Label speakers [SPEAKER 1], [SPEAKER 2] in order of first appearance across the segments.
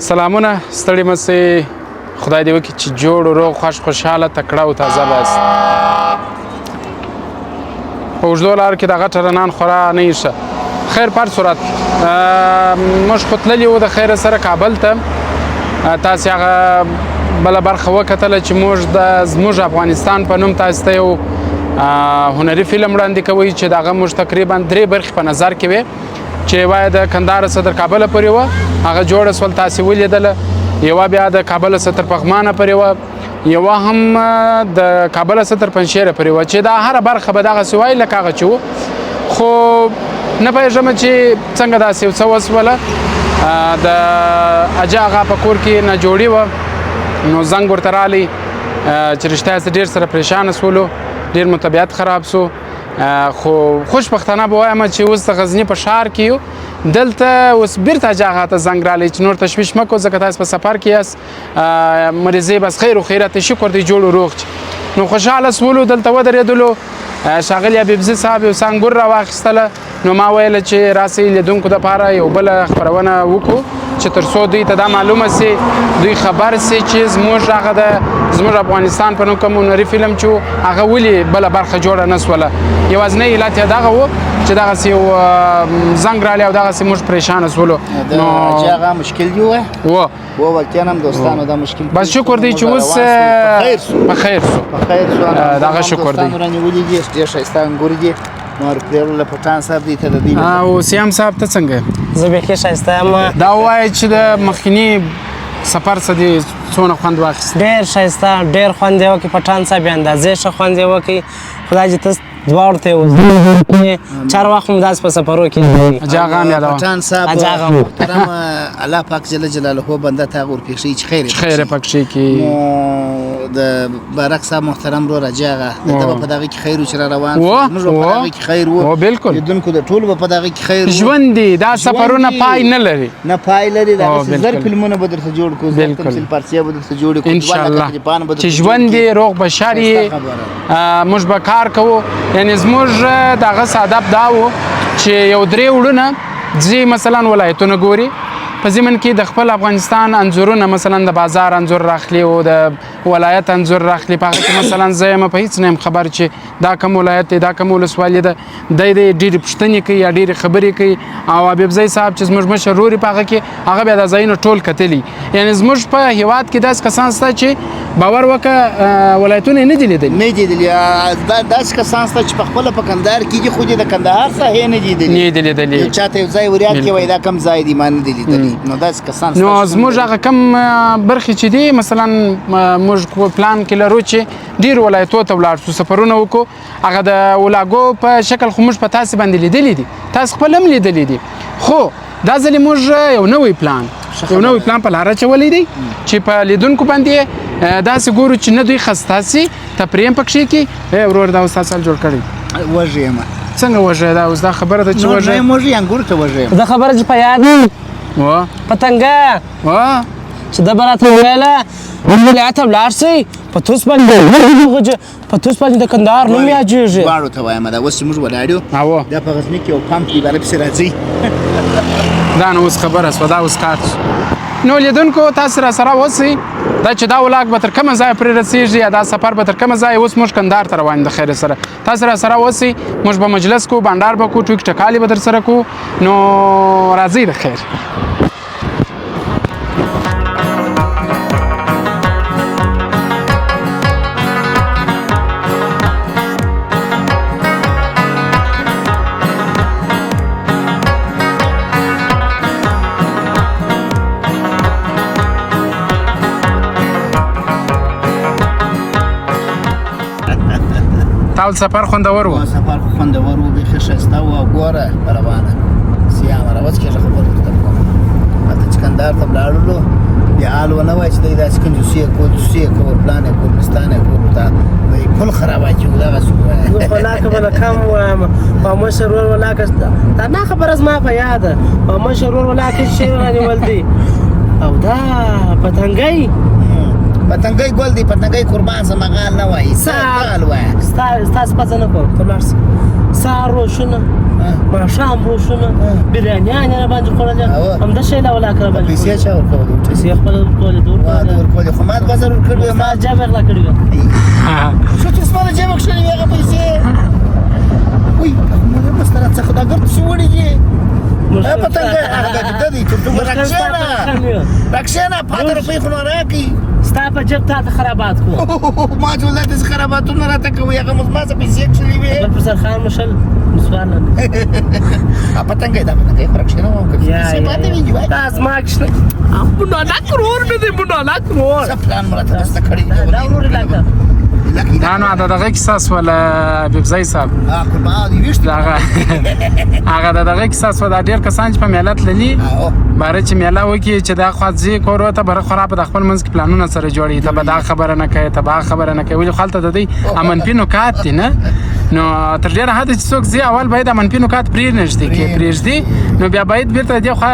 [SPEAKER 1] سلامونه، ستړي مه سئ. خدای دې وکړي چې جوړ، روغ، خوش، خوشحاله، تکړه او تازه باست. په اوږدو لارو کې دغه ټرنان خورا نه ښه. خیر، په هر صورت موږ خو تللي وو د خیره سره کابل ته. تاسې هغه بله برخه وکتله چې موږ د زموږ افغانستان په نوم تاسې ته یو هنري فلم وړاندې کوي، چې دغه موږ تقریبا درې برخې په نظر کې وې، چې یوه د کندهار څخه تر کابله پورې وه، هغه جوړه سول، تاسې ولیدله. یوه بیا د کابل څخه تر پغمانه پورې وه، یوه هم د کابل څخه تر پنجشیره پورې وه، چې دا هره برخه به دغسې وای لکه هغه چې وو. خو نه پوهېږم چې څنګه داسې یو څه وسوله. د اجا اغا په کور کې ناجوړي وه، نو زنګ ورته رالی چې رښتیا څه ډېر سره پریشانه سولو، ډېر مو طبیعت خراب سو. خو خوشبختانه به وایم چې اوس د غزني په ښار کې یو. دلته اوس بیرته اجا اغا ته زنګ رالی چې نور تشویش مه کوه، ځکه تاسو په سفر کې یاست، مریضې بس خیر و خیرت، شکر دی، جوړ و روغ. نو خوشحاله سولو، دلته ودرېدلو. ښاغلي حبیبزي صاحب یو څه انګور راواخیستله، نو ما ویل چې راسئ لیدونکو دپاره یو بله خپرونه وکړو چې تر څو دوی ته دا معلومه سي، دوی خبر سي چې زموږ هغه د زموږ افغانستان په نوم کوم هنري فلم چې هغه ولې بله برخه جوړه نه سوله. یوازنی علت یې دغه و چې دغسې یو زنګ رالی او دغسې موږ پریشانه سولو.
[SPEAKER 2] نو هغه مشکل دی
[SPEAKER 1] و
[SPEAKER 2] و واقعا هم دوستانو دا مشکل.
[SPEAKER 1] بس شکر دی چې اوس
[SPEAKER 2] په خیر سو، په خیر سو،
[SPEAKER 1] دغه شکر دی.
[SPEAKER 2] دوستانو رانیولي دي، ډېر ښایسته انګور دي. نور پلرله پټان صاحب دی ته د دې.
[SPEAKER 1] او سیام صاحب ته څنګه؟
[SPEAKER 3] زه بیخي ښایسته یم.
[SPEAKER 1] دا وایي چې د مخکني سفر څه دې څونه خوند واخیست؟
[SPEAKER 3] ډېر ښایسته، ډېر خوند یې وکړ پټان صاحب، اندازې ښه خوند یې وکړ. خدای دې ته دواړو ته چار وخت مو داسې په سفرو کې.
[SPEAKER 1] اجا اغا هم یادوه.
[SPEAKER 2] پټان صاحب محترم، الله پاک جل جلاله بنده ته هغه ورپېښوي چې خیر
[SPEAKER 1] یې خیر پکښې کړي.
[SPEAKER 2] نو د بارک صاحب محترم ورور اجا اغا، د ده به په دغه کې خیر و چې را روان، موږ به په دغه کې خیر و،
[SPEAKER 1] بالکل،
[SPEAKER 2] لیدونکو د ټولو به په دغه کې خیر و.
[SPEAKER 1] ژوند دی، دا سفرونه پای نه لري،
[SPEAKER 2] نه پای لري. دغسې زر فلمونه به درته جوړ کړو، زر تمثیل پارچې به درته جوړې کړو،
[SPEAKER 1] ان شاء الله چې ژوند دی، روغ بشر یې، موږ به کار کوو. یعنی زموږ دغه هدف دا و چې یو درې وړونه ځي مثلا ولایتونه ګوري، په ضمن کې د خپل افغانستان انځورونه، مثلا د بازار انځور راخلي او د ولایت انځور راخلي. په هغه کې مثلا زه یم په هیڅ نه یم خبر چې دا کوم ولایت دی، دا کوم ولسوالي ده. دی دی ډېرې پوښتنې کوي یا ډېرې خبرې کوي. او حبیبزی صاحب چې زموږ مشر ورور په هغه کې، هغه بیا دا ځایونه ټول کتلي. یعنی زموږ په هیواد کې داسې کسان شته چې باور وکړه ولایتونه یې نه دي لیدلي،
[SPEAKER 2] نه دي لیدلي. داسې کسان شته چې په خپله په کندهار کې دي، خو دې د کندهار ساحې نه دي لیدلي،
[SPEAKER 1] نه دي لیدلي.
[SPEAKER 2] یو چاته یو ځای وریاد کې وایي دا کوم ځای دی، ما نه دي لیدلي. نو داسې کسان
[SPEAKER 1] نو زموږ هغه کوم برخې چې دي، مثلا موږ پلان کې لرو چې ډېر ولایتو ته ولاړ شو، سفرونه وکړو. هغه د ولاګو په شکل خو موږ په تاسې باندې لیدلي دي، تاسې خپل هم لیدلي دي. خو دا ځلې موږ یو نوی پلان، یو نوی پلان په لاره اچولی دی چې په لیدونکو باندې داسې ګورو چې نه دوی خسته سي، تفریح هم پکښې کړي. ورور دا اوس تاسو جوړ کړی؟
[SPEAKER 2] وږی یم.
[SPEAKER 1] څنګه وږی؟ دا اوس دا خبره ده چې وږی؟
[SPEAKER 2] نه یم وږی، انګور ته وږی یم.
[SPEAKER 3] دا خبره چې په یاد پتنګه چې ده به راته ویله ولایت ته ولاړ سئ، په توس باندې په توس باندې د کندهار نوم یادېږي.
[SPEAKER 2] دواړو ته وایم، دا اوس چې موږ ولاړ یو، دا په غزني کې یو پمپ دی، بله پسې راځئ.
[SPEAKER 1] دا نو اوس خبره سوه، دا اوس کار سو. نو لیدونکو تاسو را سره اوسئ، دا چې دا ولاګ به تر کومه ځایه پرې رسېږي یا دا سفر به تر کومه ځایه. اوس موږ کندهار ته روان د خیر سره، تاسو را سره اوسئ. موږ به مجلس کوو، بانډار به کوو، ټوکې ټکالې به در سره کوو. نو راځئ د خیر. تاول سفر خوندور و؟
[SPEAKER 2] سفر خوندور و، بیخي ښایسته و. او ګوره روانه سیامه راوڅکېږه، خبره درته کوم. هلته چې کندهار ته ولاړلو، بیا حال ونه وایي چې دی داسې کنجوسي یې کول، دوسي یې کول، پلان یې کول، مستان یې کول، ورته دی پل خراباتي و، دغسې ووایه.
[SPEAKER 3] نو خو لاکه به کم وایم، په مشر ورور ولاکه دا نه خبره زما په یاد، په مشر ورور ولاکه شعر رانیول دی. او دا پتنګی
[SPEAKER 2] پتنګی ګل دی، پتنګی قربان سم غال نه وایي، غال وایه.
[SPEAKER 3] ستا سپزه نه کوم، ته لاړ شه. سهار روشنه ماښام بوشونه بریانیان یې راباندې خوړلې، همداسې یې لا ولاکه راباندې
[SPEAKER 2] پیسې چا ورکولې؟
[SPEAKER 3] پیسې خپله ورکولې، ده
[SPEAKER 2] ورکولې خو ما 2000 ورکړې وې،
[SPEAKER 3] ما جیب غلا کړې وې.
[SPEAKER 2] څه چې زما له جیبه کښلې وې هغه پیسې؟ وی مونږ سره څه خدا ګرد څه وړي دي پتنګ هغه د دې چې ته راکښېنه راکښېنه، پاته روپۍ خو نه راکړي.
[SPEAKER 3] ستا په جیب تا ته خرابات کو.
[SPEAKER 2] ما چې والله داسې خراباتونه راته کوي، هغه زما څه پیسې کښلې وې.
[SPEAKER 3] بل پر سرخان مشل نسوار نه
[SPEAKER 2] پتنګ دا پتنګ خو راکښېنه وم که پیسې پاتې وي.
[SPEAKER 3] دا زما کښنه مونالک ورور مې دی، مونالک ورور.
[SPEAKER 2] څه پلان مو راته دسته کړی
[SPEAKER 3] دی؟ دا ورور لکه
[SPEAKER 1] دا نو د دغه کیسه سوله حبیبزی صاحب هغه د دغه کیسه سوه. دا ډېر کسان چې په میله تللي باره چې میله وکړي چې دا خوا ځي کور ته بره خورا په د خپل منځ کې پلانونه سره جوړوي، ته به دا خبره نه کوې، ته به هغه خبره نه کوې، ولې خو هلته د دوی منفي نکات دي نه. نو تر ډېره حده چې څوک ځي اول باید منفي نکات پرېږدي، که پرېږدي نو بیا باید بېرته دې خوا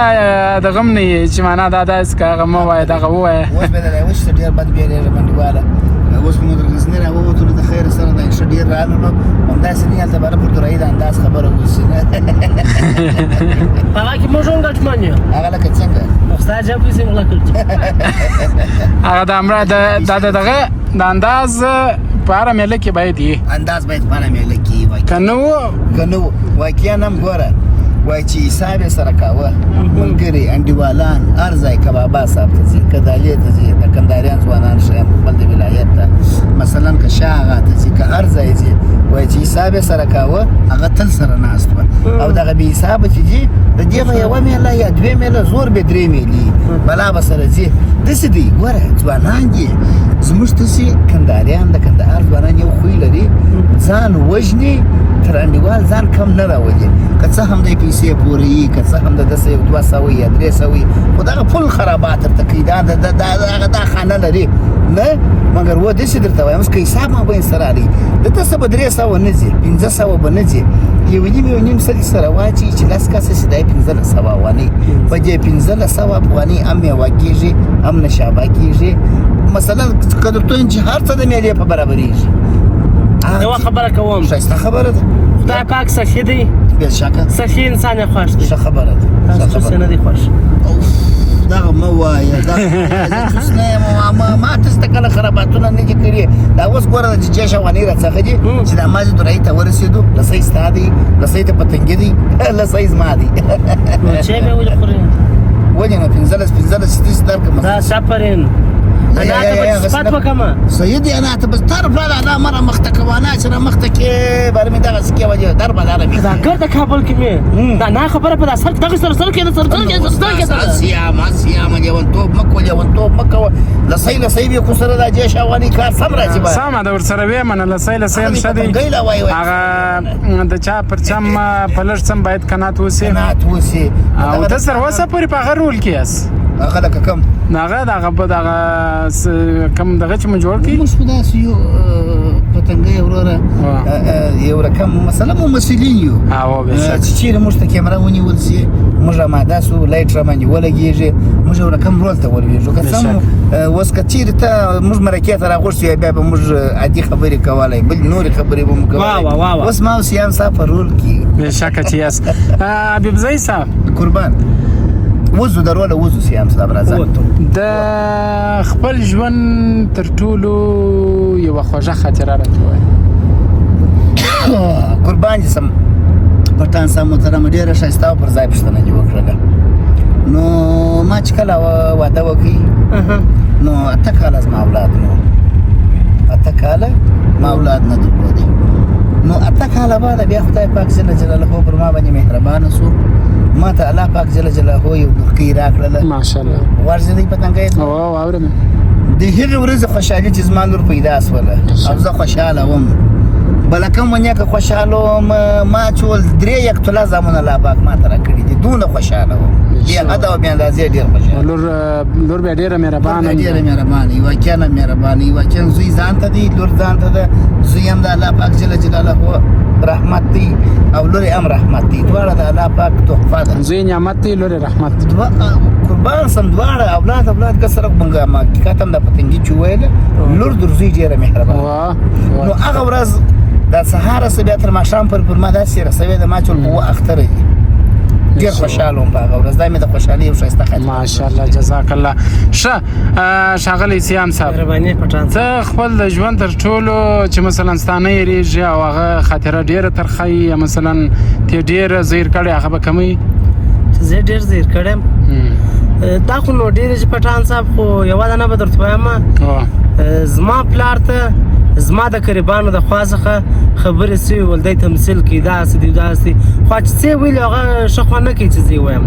[SPEAKER 1] د غم نه وي چې معنا دا داسې که هغه مه وایه دغه ووایه.
[SPEAKER 2] اوس به د اوس ډېر بد بیرېږم انډیواله. اوس مو در غزني راووتلو د خیر سره د ښه ډېر راللو، همداسې نه هلته بره پر درایي د انداز خبره وشي نه.
[SPEAKER 3] هغه کې موږ هم ګټمن یو.
[SPEAKER 2] هغه لکه څنګه؟
[SPEAKER 3] نو ستا جیب پیسې غلا کړې.
[SPEAKER 1] هغه د امره د دغه د انداز په هره میله کې باید وي.
[SPEAKER 2] انداز باید په هره میله کې وي.
[SPEAKER 1] که نه و
[SPEAKER 2] که نه و واقعا هم ګوره وایي چې حساب یې سره کاوه، ملګري انډیوالان هر ځای که بابا صاحب ته ځي، که دالې ته ځي، د کندهاریان ځوانان ښیم خپل د ولایت ته، مثلا که شاه اغا ته ځي، که هر ځای ځي، وایي چې حساب یې سره کاوه، هغه تل سره ناست وه. او دغه بې حسابه چې ځي د دې به یوه میله یا دوې میله زور به درې میلې بلا به سره ځي. داسې دی ګوره ځوانان دي زموږ داسې کندهاریان، د کندهار ځوانان یو خوی لري، ځان وژني تر انډیوال ځان کم نه راولي، که څه هم دی پیسې پورې وي، که څه هم د داسې یو 200 یا 300، خو دغه پل خرابات درته کوي. دا هغه دا خانه لري نه، مګر و داسې درته وایم اوس که حساب ما به سره راغی د ده څه به 300 نه ځي، 500 به نه ځي، یو نیم یو نیم سل سره واچوي چې لس کسه شي دا یې 1500 افغانۍ. په دې 1500 افغانۍ هم میوه کېږي هم نشابه کېږي. مثلا که درته ووایم چې هر څه د میلې په برابرېږي.
[SPEAKER 3] یوه خبره کوم،
[SPEAKER 2] ښایسته خبره ده.
[SPEAKER 3] خدای پاک سخي دی،
[SPEAKER 2] بېشکه
[SPEAKER 3] سخي انسان یې خوښ دی.
[SPEAKER 2] ښه خبره ده.
[SPEAKER 3] تاسو چوس نه دی خوښ؟
[SPEAKER 2] دغه مه وایه، دغه چوس نه یم. ما تاسو کله خراباتونه نه دي کړي. دا اوس ګوره چې جیش افغانۍ راڅخه دي چې دا مازې درایي ته ورسېدو، لسۍ ستا دی، لسۍ ته پتنګي دی، لسۍ زما دی.
[SPEAKER 3] نو چای به ولې خورې؟
[SPEAKER 2] ولې نو 15 15 چې درکړم
[SPEAKER 3] دا سفرین انا ته به صفت وکړم.
[SPEAKER 2] صحیح دی، انا ته بس تر پلار انا مه رامخته کوه، انا چې رامخته کې باره مې دغسې کې وجه در به داره
[SPEAKER 3] دا ګرده کابل کې مې دا نا خبره په دا سر دغه سره سر کې سر سر کې سر کې
[SPEAKER 2] سیام سیام لیونتوب مه کوه، لیونتوب مه کوه. لسۍ لسۍ به خو سره دا جیش افغاني کار سم راځي.
[SPEAKER 1] سمه ده، ورسره ویې منه. لسۍ لسۍ هم ښه دی. هغه د چا پر چم په لږ څم باید قناعت وسي،
[SPEAKER 2] قناعت وسي.
[SPEAKER 1] او ته تر اوسه پورې په هغه رول کې یاست؟
[SPEAKER 2] هغه لکه کوم؟
[SPEAKER 1] هغه دغه دغه کوم دغه چې مونږ جوړ کړي؟
[SPEAKER 2] موږ خو داسې یو پتنګی وروره یو رقم مثلا ممثلین یو چې چیرې موږ ته کیمره ونیول سي، موږ آماده سو، لایټ را باندې ولګېږي، موږ یو رقم رول ته ولوېږو. که څه هم اوس که چیرې ته موږ مرکې ته راغوښتي وای، بیا به موږ عادي خبرې کولای، بل نورې خبرې به مو کولای. اوس ما او سیام صاحب په رول کې
[SPEAKER 1] بېشکه چې یاست. حبیبزی صاحب
[SPEAKER 2] قربان وزو دروله وزو سیام صاحب راځه.
[SPEAKER 1] د خپل ژوند تر ټولو یوه خوږه خاطره راته ووایه.
[SPEAKER 2] قربان دې سم پټان صاحب محترمه، ډېره ښایسته او پر ځای پوښتنه دې وکړله. نو ما چې کله واده وکړ نو 8 کاله زما اولاد نه و، 8 کاله ما اولاد نه درلودی. نو 8 کاله بعد بیا خدای پاک جل جلاله پر ما باندې مهربانه سو، ما ته الله پاک جل جلاله یو لورکۍ راکړله.
[SPEAKER 1] ماشاءالله.
[SPEAKER 2] ورځې دی پتنګی
[SPEAKER 1] واورم.
[SPEAKER 2] د هغې ورځې خوشحالي چې زما لور پیدا سوله او زه خوشحاله وم، بله کوم ونیکه خوشحاله وم. ما چې ول 3 یکتله زامن الله پاک ما ته راکړي دي، دونه خوشحاله وم، بې حده او بې اندازې ډېر خوشحاله.
[SPEAKER 1] لور بیا ډېره مهربانه،
[SPEAKER 2] ډېره مهربانه، واقعا مهربانه، واقعا زوی ځان ته دی، لور ځان ته ده. زوی هم د الله پاک جل جلاله رحمت دی او لور یې هم رحمت دی، دواړه د الله پاک تحفه ده.
[SPEAKER 1] زوی نعمت دی، لور یې رحمت.
[SPEAKER 2] قربان سم دواړه اولاد اولاد که سره مونږ حقیقت هم د پتنګي چې وویل لور در زوی ډېره مهربانه. نو هغه ورځ دا سهار سه بیا تر ماښام پر ما داسې رسوي د ما چې اووه اختره دي. ډېر خوشحاله وم په هغه ورځ، دا مې د خوشحالۍ یو ښایسته خاطره.
[SPEAKER 1] ماشاءالله، جزاک الله. ښه ښاغلی صیام صاحب،
[SPEAKER 3] مهرباني پټان صاحب.
[SPEAKER 1] ته خپل د ژوند تر ټولو چې مثلا ستا نه هېرېږي او هغه خاطره ډېره ترخه وي، یا مثلا ته ډېره زهیر کړې، هغه به کومه وي؟
[SPEAKER 3] چې زه ډېر زهیر کړی یم، دا خو نو ډېرې چې پټان صاحب، خو یوه دانه به درته وایم. زما پلار ته زما د قریبانو د خوا څخه خبرې سوي ول، دی تمثیل کوي داسې دی داسې دی، خو چې څه یې ویلي هغه ښه خوا نه کوي چې زه یې وایم.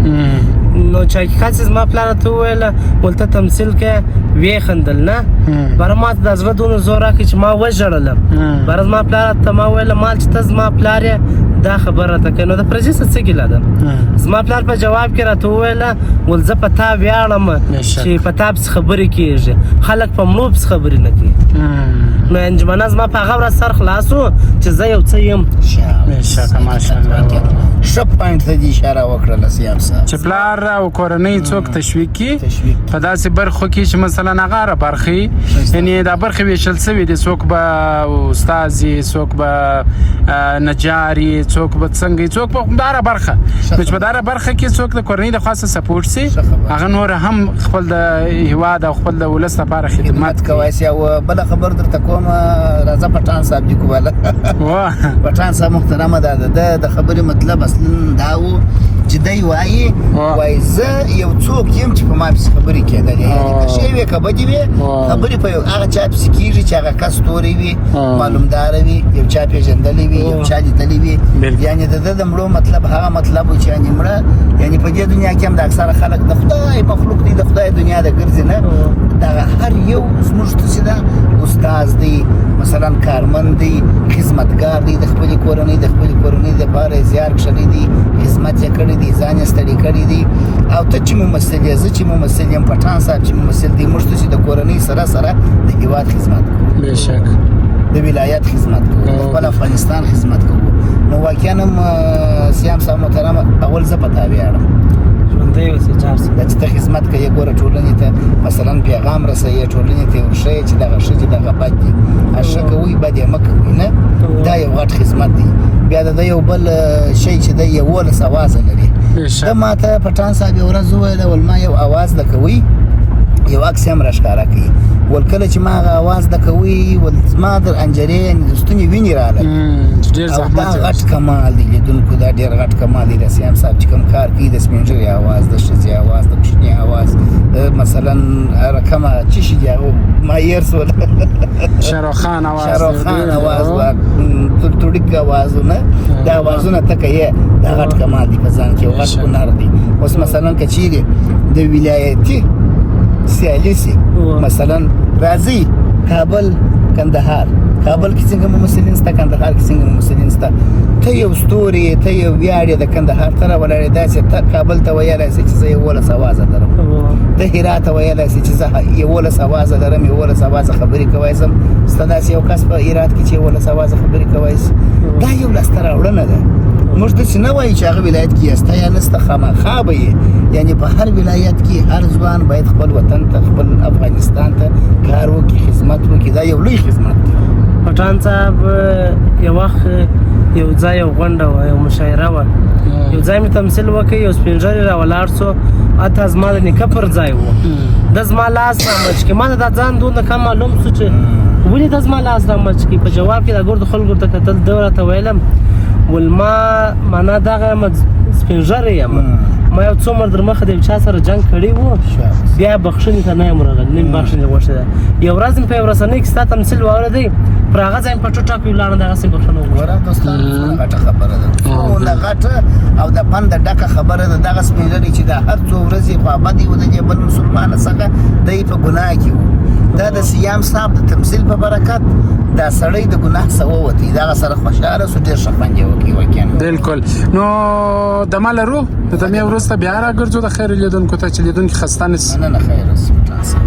[SPEAKER 3] نو چې حقیقت چې زما پلار راته وویل ول ته تمثیل کوې، ویې خندل نه، باره ما ته د زړه دونه زور راکړ چې ما وژړلم. باره زما پلار راته ما ویل مال چې ته زما پلار یې دا خبره راته کوې، نو د پردي څه څه ګیله ده؟ زما پلار په جواب کې راته وویل ول زه په تا ویاړم چې په تا پسې خبرې کېږي، خلک په مړو پسې خبرې نه کوي. نو انجمنه زما په هغه ورځ سر خلاص و چې زه یو څه یم.
[SPEAKER 1] بېشکه، ماشاءالله.
[SPEAKER 2] ښه point ته دې اشاره وکړله صیام صاحب،
[SPEAKER 1] چې پلار او کورنۍ څوک تشویق کړي په داسې برخو کې چې مثلا هغه هره برخې، یعنې دا برخې ویشل سوي دي، څوک به استاد وي، څوک به نجار وي، څوک به څنګه وي، څوک به هره برخه، نو چې په هره برخه کې څوک د کورنۍ د خوا څخه support سي، هغه نور هم خپل د هیواد او خپل د ولس لپاره خدمت
[SPEAKER 2] کوي. او بله خبر درته کوم، راځه پټان صاحب دې کوله. پټان صاحب محترمه، دا د خبرې مطلب اصلا دا و چې دی وایي، وایي زه یو څوک یم چې په ما پسې خبرې کېدلې، یعنې که ښې وې که بدې وې، خبرې په یو هغه چا پسې کېږي چې هغه کس ستوری وي، معلومداره وي، یو چا پېژندلی وي، یو چا لیدلی وي. یعنې د ده د مړو مطلب هغه مطلب و چې یعنې مړه، یعنې په دې دنیا کې هم د اکثره خلک د خدای مخلوق دی، د خدای دنیا د ګرځي نه، دغه هر یو زموږ تاسې ده استاد دی، مثلا کارمند دی، خدمتګار دی، د خپلې کورنۍ د خپلې کورنۍ دپاره یې زیار کښلی دی، خدمت یې کړی دی، ځان یې ستړی کړی دی. او ته چې ممثل یې، زه چې ممثل یم، پټان صاحب چې ممثل دی، موږ تاسې د کورنۍ سره سره د هیواد خدمت کوو،
[SPEAKER 1] بېشک
[SPEAKER 2] د ولایت خدمت کوو، د خپل افغانستان خدمت کوو. نو واقعا هم صیام صاحب محترم، اول زه په تا ویاړم،
[SPEAKER 3] ژوندی اوسې جار صاحب.
[SPEAKER 2] دا چې ته خدمت کوې، ګوره ټولنې ته مثلا پیغام رسوې، ټولنې ته یې ورښیې چې دغه ښه دي دغه بد دي، ښه کوئ بد یې مه کوئ، نه دا یو غټ خدمت دی. بیا د ده یو بل شی چې دی 11 اوازه لري. ده ما ته پټان صاحب یو ورځ وویل، ول ما یو اواز د کوئ، یو عکس یې هم راښکاره کوي، ول کله چې ما هغه اواز د کوئ، ول زما در انجرې یعنې د ستوني وینې راغلې.
[SPEAKER 1] ډېر
[SPEAKER 2] او دا
[SPEAKER 1] زحمت
[SPEAKER 2] غټ کمال دی لیدونکو، دا ډېر غټ کمال دی. د صیام صاحب چې کوم کار کوي، د سپینږیري اواز، د ښځې اواز، د کوچني اواز، مثلا رقمه چې شي دی، هغه ما هېر سول،
[SPEAKER 1] شاهرخ خان اواز،
[SPEAKER 2] شاهرخ خان اواز و، تړیک اوازونه، دا اوازونه ته کوې، دا غټ کمال دی په ځان کې، یو غټ هنر دی. اوس مثلا که چیرې د ولایتي سیالي سي، مثلا راځي کابل کندهار، کابل کې څنګه ممثلین سته، کندهار کې څنګه ممثلین سته، ته یو ستوری یې، ته یو ویاړ یې، د کندهار ته راولاړ یې، داسې ته کابل ته ویلی سې چې زه 11 اوازه لرم، ته هرات ته ویلی سې چې زه 11 اوازه لرم، 11 اوازه خبرې کوی سم. ستا داسې یو کس په هرات کې چې 11 اوازه خبرې کوی سي، دا یو لاسته راوړنه ده. موږ داسې نه وایو چې هغه ولایت کې یې سته یا نسته، خامخا به یې، یعنې په هر ولایت کې هر ځوان باید خپل وطن ته، خپل افغانستان ته کار وکړي، خدمت وکړي، دا یو لوی خدمت دی.
[SPEAKER 3] پټان صاحب یو وخت یو ځای یو غونډه وه، یو مشاعره وه، یو ځای مې تمثیل وکړ، یو سپین ږیری راولاړ سو، حتی زما د نیکه پر ځای و، ده زما لاس رامچ کړي، ما ته دا ځان دونه کم معلوم سو چې ولې ده زما لاس رامچ کړي. په جواب کې دا ګردو خلکو ورته کتل، ده راته ویلم ول ما معنا دغه یم، سپین ږیری یم، ما یو څو عمر در مخه د یو چا سره جنګ کړی و، بیا بخښنې ته نه یم راغلی، نه مې بخښنې غوښتې ده. یو ورځ مې په یو رسنۍ کې ستا تمثیل واورېدی، پر هغه ځای مې په ټوټه کې ولاړم، دغسې بخښنه وغوښته.
[SPEAKER 2] ګوره دوستان، څومره غټه خبره ده، څومره غټه او د پنده ډکه خبره ده. دغه سپین ږیری چې دا هر څو ورځې خوابدی و د دې بل مسلمانه څخه، دی په ګناه کې و، دا د صیام صاحب د تمثیل په برکت دا سړی د ګناه څخه ووتی، دغه سره خوشحاله سو، ډېر ښه خوند یې وکړ واقعا.
[SPEAKER 1] بالکل. نو دمه لرو، د دمې وروسته بیا راګرځو د خیر لیدونکو ته چې لیدونکي خسته نه سي.
[SPEAKER 2] مننه، خیر اوسې پټان صاحب.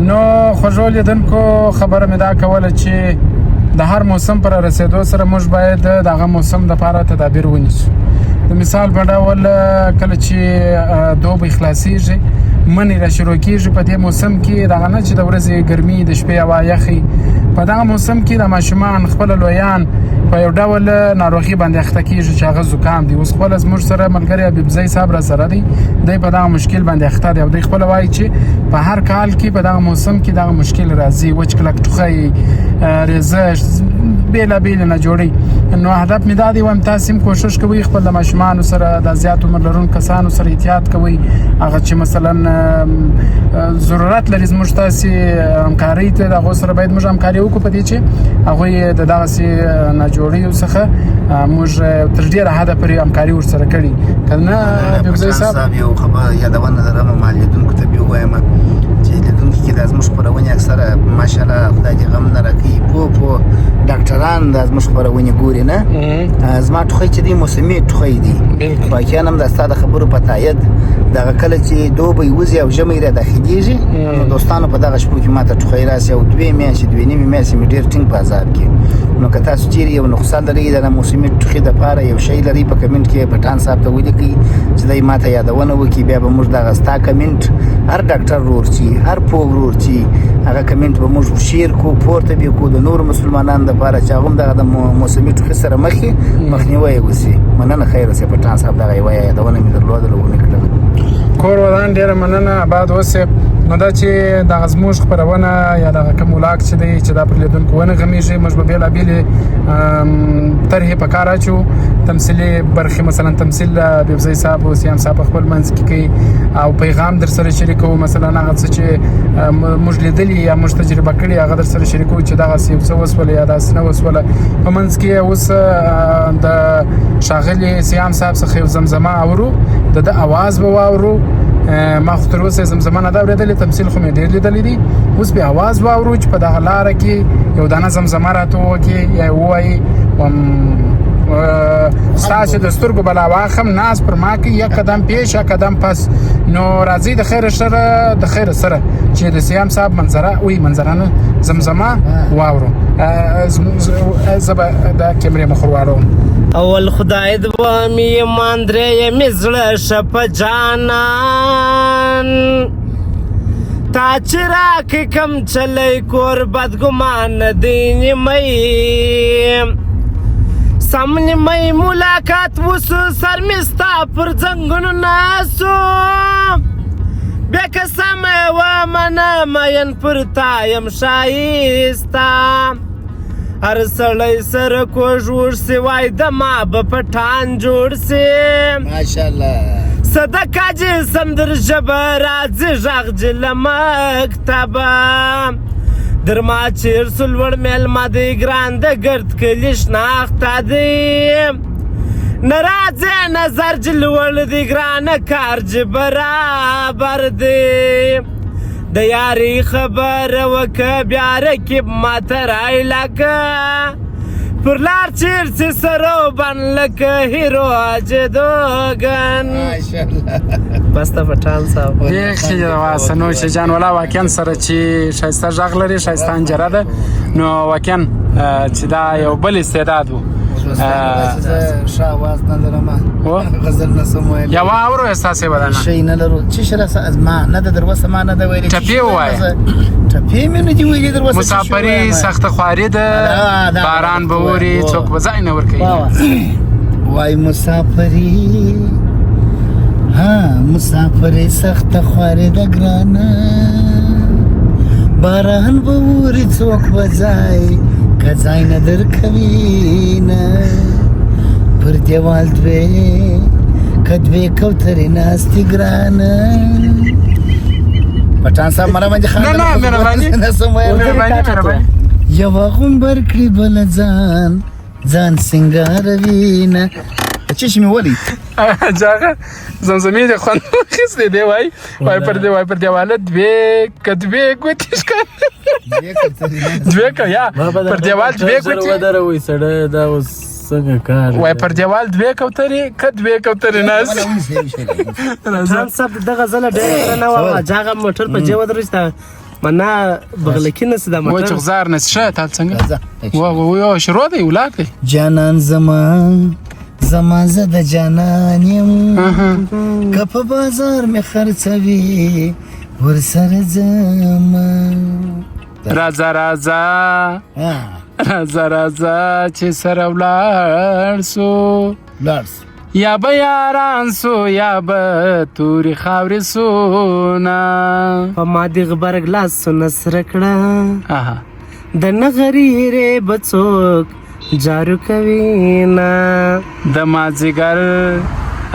[SPEAKER 1] نو خوږو لیدونکو، خبره مې دا کوله چې د هر موسم پر رسیدو سره موږ باید د هغه موسم لپاره تدابیر ونیسو. د مثال په ډول کله چې دوبی خلاصیږي، منی را شروع کیږي، په دې موسم کې دغه نه چې د ورځې ګرمي، د شپې هوا یخي، په دغه موسم کې د ماشومان خپل لویان په یو ډول ناروغي باندې اخته کیږي چې هغه زکام دی. اوس خپل زموږ سره ملګری حبیبزی صاحب را سره دی، دی په دغه مشکل باندې اخته دی او دی خپل وایي چې په هر کال کې په دغه موسم کې دغه مشکل راځي، وچ کلک ټوخی، ریزش، بېلابېلې ناجوړۍ. نو هدف مې دا دی، وایم تاسې هم کوشش کوئ خپل د ماشومانو سره، د زیات عمر لرونکو کسانو سره احتیاط کوئ. هغه چې مثلا ضرورت لري زموږ تاسې همکارۍ ته، د هغو سره باید موږ همکاري وکړو په دې چې هغوی د دغسې ناجوړیو څخه موږ تر ډېره حده پورې همکاري ورسره کړي که نه. حبیبزی صاحب،
[SPEAKER 2] یو خبره یادونه لرم، ما لیدونکو ته بیا ووایم چې لیدونکو کې د زموږ خپرونې اکثره ماشاءالله خدای دې غم نه راکوي پوه پوه ډاکټران د زموږ خپرونې ګوري. نه زما ټوخی چې دی موسمي ټوخی دی، واقعا هم د ستا د خبرو په تایید دغه کله چې دوبی وځي او ژمی را داخلېږي نو دوستانو په دغه شپو کې ماته ټوخی راسي او دوې میاشتې دوې نیمې میاشتې مې ډېر ټینګ په عذاب کې. نو که تاسو چیرې یو نسخه لرئ د موسمي ټوخي دپاره یو شی لرئ، په کمنټ کې پټان صاحب ته ولیکئ چې دی ماته یادونه وکړي. بیا به موږ دغه ستا کمنټ هر ډاکټر ورور چې هر پوه ورور چې هغه کمنټ به موږ شیر کو، پورته به کو د نورو مسلمانانو دپاره چې هغه هم دغه د موسمي ټوخي سره مخې مخنیوی یې وشي. مننه، خیر اوسې پټان صاحب. دغه یوه یادونه مې درلودله، ومې کړله.
[SPEAKER 1] کور ودان، ډېره مننه، آباد اوسې. نو دا چې دغه زموږ خپرونه یا دغه کوم ولاګ چې دی چې دا پر لیدونکو ونه غمیږي، موږ به بېلابېلې طرحې په کار اچو، تمثیلي برخې، مثلا تمثیل د حبیبزی صاحب او سیام صاحب په خپل منځ کې کوي او پیغام در سره شریکوو. مثلا هغه څه چې موږ لیدلي یا موږ تجربه کړي هغه در سره شریکوو چې دغسې یو څه وسوله یا داسې نه وسوله. په منځ کې اوس د ښاغلي سیام صاحب څخه یو زمزمه اورو، د ده اواز به واورو. ما خو تر اوسه زمزمه نه ده اورېدلې، تمثیل خو مې ډېر لیدلی دی. اوس به اواز واورو چې په دغه لاره کې یو دانه زمزمه راته وکړي یا ووایي ستاسو د سترګو بلا واخم ناز پر ما کې، یک قدم پیش یک قدم پس. نو راځي د خیر سره، د خیر سره چې د سیام صاحب منظره وي، منظره نه زمزمه واورو. زه به د کیمرې مخ ور واړوم.
[SPEAKER 3] اول خدای دوه می ایمان، درې مې زړه ښه په جانان. تا چې راکې کم چلی کور بدګمان دی، نیمۍ سم نیمۍ ملاقات وسو، سر مې ستا پر ځنګونو ناسو. بیا که سمه ومنه مین پر تا یم ښایسته، هر سړی سره کوږ وږ سي، وای د ما به پټان جوړ سي.
[SPEAKER 2] ماشاءالله.
[SPEAKER 3] صدقه جسم در ژبه راځي غږ جې له مکتبه، در ما چیر سو لوړ مېلمه دی ګران، د ګرد کلي شناخته دی. نه راځې نظر جې لوړ دی ګرانه، کار جې برابر دی. د یاري خبره وکه بیا رقیب ماته رایله که، پر لار چیر چې سره بن لکه هیرو جدوګن.
[SPEAKER 2] ماشاءالله.
[SPEAKER 3] بس ته پټان صاحب.
[SPEAKER 1] بیخي واسه نوش جان ولا واقعا سره چې ښایسته غږ لري، ښایسته حنجره ده. نو واقعا چې دا یو بل استعداد و.
[SPEAKER 2] ښه اواز نه لرم، غزل نه سم ویلی.
[SPEAKER 1] یوه اورو ستاسې بدنه
[SPEAKER 2] شی نه لرو چې شره ما نه ده در وسه، ما نه ده ویلي.
[SPEAKER 1] ټپې ووایه.
[SPEAKER 2] ټپې مې نه دي ویلي در وسه.
[SPEAKER 1] مسافري سخته خواري ده، باران به اوري، څوک به ځای نه ورکوي.
[SPEAKER 2] وای مسافري، ها مسافري سخته خواري ده ګرانه، باران به اوري، څوک به ځای که ځای نه درکوي نه. پر دیوال دوې که دوې کوترې ناستې ګرانه. پټان صاحب مره باندې
[SPEAKER 1] خان. نه نه، مهرباني.
[SPEAKER 2] نه سم ویل.
[SPEAKER 1] مهرباني، مهرباني.
[SPEAKER 2] یوه غومبر کړي بله ځان ځان سینګاروي نه. چې مې ولي
[SPEAKER 1] جاغه زمزمې د خوند واخیستې دی. وای وای پر دی، وای پر دیواله دوې که دوې ګوتې ښکاري، دوې که یا پر دیوال دوې ګوتې
[SPEAKER 4] ودروي سړی، دا اوس څنګه کار؟
[SPEAKER 1] وای پر دیوال دوې کوترې که دوې کوترې ناست.
[SPEAKER 3] پټان صاحب دغه ځله ډېره نه وه جاغه موټر په جې ودروي. منا بغلکی نه سي دا
[SPEAKER 1] وای
[SPEAKER 3] موټر
[SPEAKER 1] چې غزار نه شه تا څنګه
[SPEAKER 2] راځه
[SPEAKER 1] وا وا شروع دی ولاړ دی.
[SPEAKER 2] جانان زما زما زه د جانان یم، که په بازار مې خرڅوي ورسره ځم.
[SPEAKER 1] راځه راځه
[SPEAKER 2] ها،
[SPEAKER 1] راځه راځه چې سره ولاړ سو،
[SPEAKER 2] لاړ سو.
[SPEAKER 1] یا به یاران سو یا به تورې خاورې سو نه.
[SPEAKER 3] په ما دې غبرګ لاسونه سره کړه،
[SPEAKER 1] اها
[SPEAKER 3] د نغري رې به څوک جارو کوي نه.
[SPEAKER 1] د مازیګر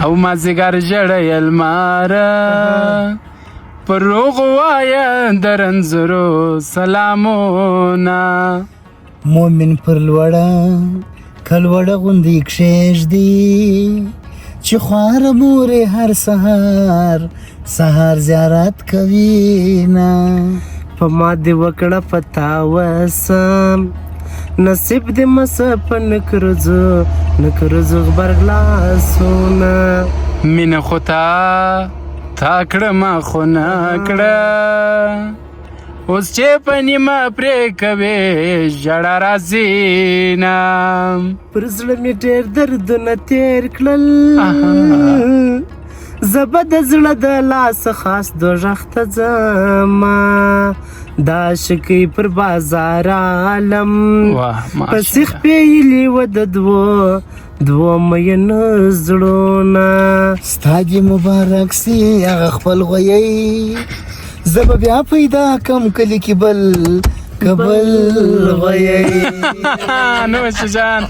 [SPEAKER 1] او مازیګر ژړی لمره، پر روغ وایه د رنځورو سلامونه.
[SPEAKER 2] مومن پر لوړه کلوړه غوندې کښېږدي، چې خواره مور یې هر سهار سهار زیارت کوي نه.
[SPEAKER 3] په ما دې وکړه په تا وسم، نصیب دې مسه په نکرځو نکرځو غبرګ لاسونه.
[SPEAKER 1] مینه خو تا تا کړه ما خو نه کړه، اوس چې په نیمه پرې کوې ژړا راځي نه.
[SPEAKER 3] پر زړه مې ډېر دردونه تېر کړل، زه به د زړه د لاسه خاص دوږخ ته ځمه، دا شکی پر بازار عالم
[SPEAKER 1] واه
[SPEAKER 3] په سیخ
[SPEAKER 1] ماشاءالله.
[SPEAKER 3] پیلي و د دوو دوو مینو زړونه.
[SPEAKER 2] ستا دې مبارک سي هغه خپل غویی، زه به بیا پیدا کم کلي کې بل کبل غویی.
[SPEAKER 1] نو جان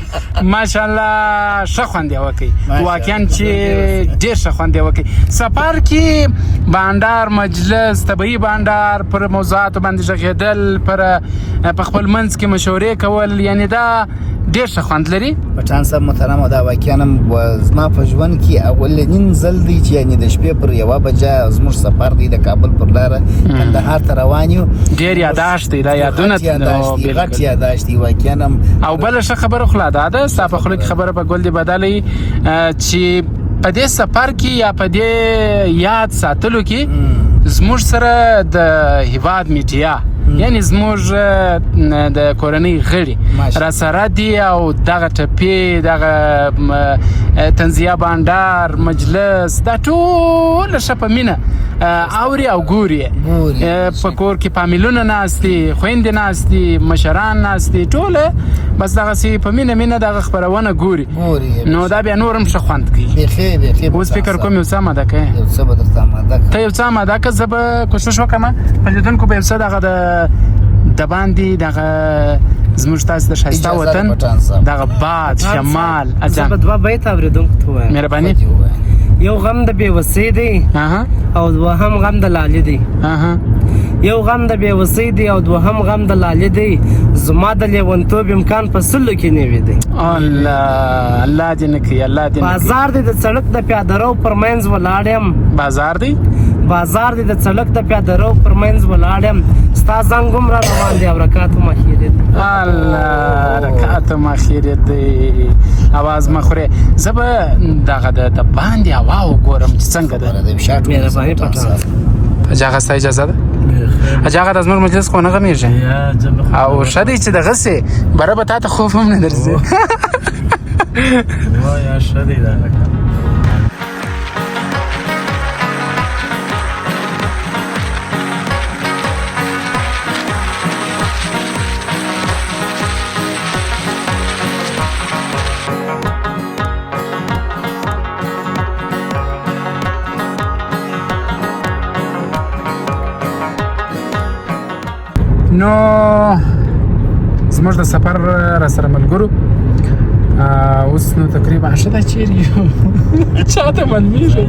[SPEAKER 1] ماشاءالله ښه خوند یې وکړي، واقعا چې ډېر ښه خوند یې وکړي. سفر کې بانډار مجلس، طبیعي بانډار، پر موضوعاتو باندې غږېدل، پر په خپل منځ کې مشورې کول، یعنی دا ډېر ښه خوند لري.
[SPEAKER 2] پټان صاحب محترم، دا واقعا هم زما په ژوند کې اولنین ځل دی چې یعنی د شپې پر 1 بجه زموږ سفر دی د کابل پر لاره کندهار ته روان یو.
[SPEAKER 1] ډېر یاداشت دی دا، یادونه
[SPEAKER 2] غټ یاداشت دی، غټ یاداشت دی واقعا هم.
[SPEAKER 1] او بله ښه خبره خو لا دا ده، ستا په خوله کې خبره په ګل دې بدلې، چې په دې سفر کې یا په دې یاد ساتلو کې زموږ سره د هیواد میډیا، یعنی زموږ د کورنۍ غړي را سره دي، او دغه ټپې، دغه تنزیه بانډار مجلس، دا ټول ښه په مینه اوري او ګوري. په کور کې فامیلونه ناست دي، خویندې ناست دي، مشران ناست دي، ټوله بس دغسې په مینه مینه دغه خپرونه ګوري. نو دا بیا نور هم ښه خوند کوي.
[SPEAKER 2] بیخي بیخي.
[SPEAKER 1] اوس فکر کوم یو څه آماده کړې،
[SPEAKER 2] یو څه به درته آماده کړم.
[SPEAKER 1] ته یو څه آماده کړه، زه به کوشش وکړم په لیدونکو به یو څه دغه د باندې دغه زموږ تاسو د ښایسته وطن دغه باد شمال.
[SPEAKER 3] زه به دوه بیته اورېدونکو ته ووایم.
[SPEAKER 1] مهرباني.
[SPEAKER 3] یو غم د بېوسۍ دی او دوهم غم د لالي دی. یو غم د بېوسۍ دی او دوهم غم د لالي دی، زما د لیونتوب امکان په سلو کې نه وي دی.
[SPEAKER 1] الله الله دې نه کوي، الله دې نه کوي.
[SPEAKER 3] بازار دی د سړک د پیادرو پر منځ ولاړ یم.
[SPEAKER 1] بازار دی،
[SPEAKER 3] بازار دی د سړک د پیادرو پر منځ ولاړ یم، ستا زنګ هم را روان دی او رکعت هم اخیری دی.
[SPEAKER 1] الله رکعت هم اخیری دی، اواز مه خورې. زه به دغه د باندې هوا وګورم چې څنګه ده.
[SPEAKER 3] مهرباني پټان.
[SPEAKER 1] اجازه ستا اجازه ده؟ اجازه د زموږ مجلس خو نه غمیږي او ښه دی چې دغسې بره به تا ته خوب هم نه درځي.
[SPEAKER 4] وایه ښه دی دا لکه.
[SPEAKER 1] نو زموږ د سفر را سره ملګرو اوس نو تقریبا ښه ده چیرې یو چاته معلومیږي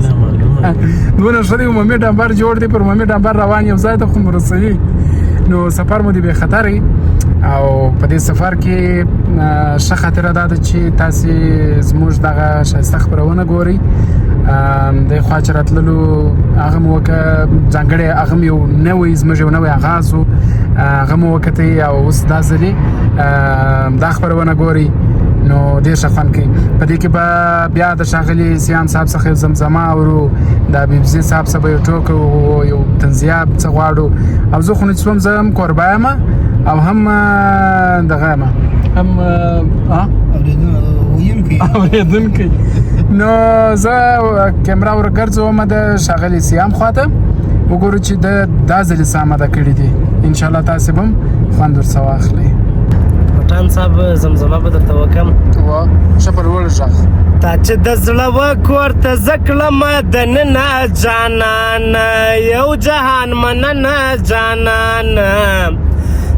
[SPEAKER 1] دونه ښه دی، عمومي ډمبر جوړ دی، پر عمومي ډمبر روان یو ځای ته خو مو رسوي. نو سفر مو دی بې خطرې، او په دې سفر کې ښه خاطره دا ده چې تاسې زموږ دغه ښایسته خپرونه ګورئ. د خوا چې راتللو هغه مو وکه، ځانګړی هغه مو یو نوی زموږ یو نوی آغاز و، هغه مو وکتی او اوس دا ځلې دا خپرونه ګورئ. نو ډېر ښه خوند کوي. په دې کې به بیا د ښاغلي سیام صاحب څخه یو زمزمه اورو، د حبیبزي صاحب څخه به یو ټوکه او یو طنزیه څه غواړو. او زه خو نو چې زه هم کوربه یم او هم دغه یم، هم اورېدونکی. نو زه کیمره ورګرځوم د ښاغلي سیام خواته، وګورو چې د دا ځلې څه آماده کړي دي. ان شاء الله تاسې به هم خوند ورڅخه واخلئ.
[SPEAKER 3] پټان صاحب زمزمه به درته وکم.
[SPEAKER 1] ښه په لوړ غږ.
[SPEAKER 3] تا چې د زړه وکور ته زه کړم دننه جانان، یو جهان مننه جانان.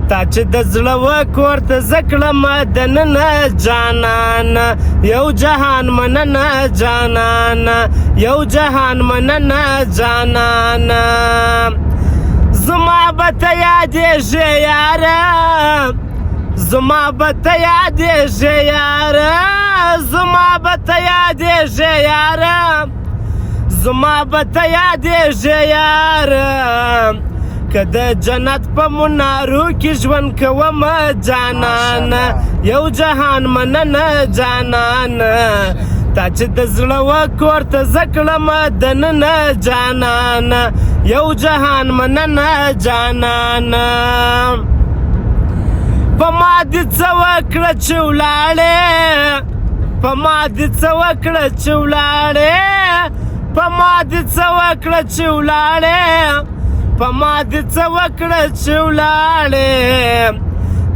[SPEAKER 3] تا چې د زړه وکور ته زه کړم دننه جانان، یو جهان مننه جانان، یو جهان مننه جانان. زما به ته یادېږې یاره، زما به ته یادېږې یاره، زما به ته یادېږې یاره، زما به ته یادېږې یاره. که د جنت په منارو کې ژوند کوم جانان، یو جهان مننه جانان. تا چې د زړه وکور ته زه کړم دننه جانان، یو جهان مننه جانان. په ما دې څه وکړه چې ولاړې، په ما دې څه وکړه چې ولاړې، په ما دې څه وکړه چې ولاړې، په ما دې څه وکړه چې ولاړې.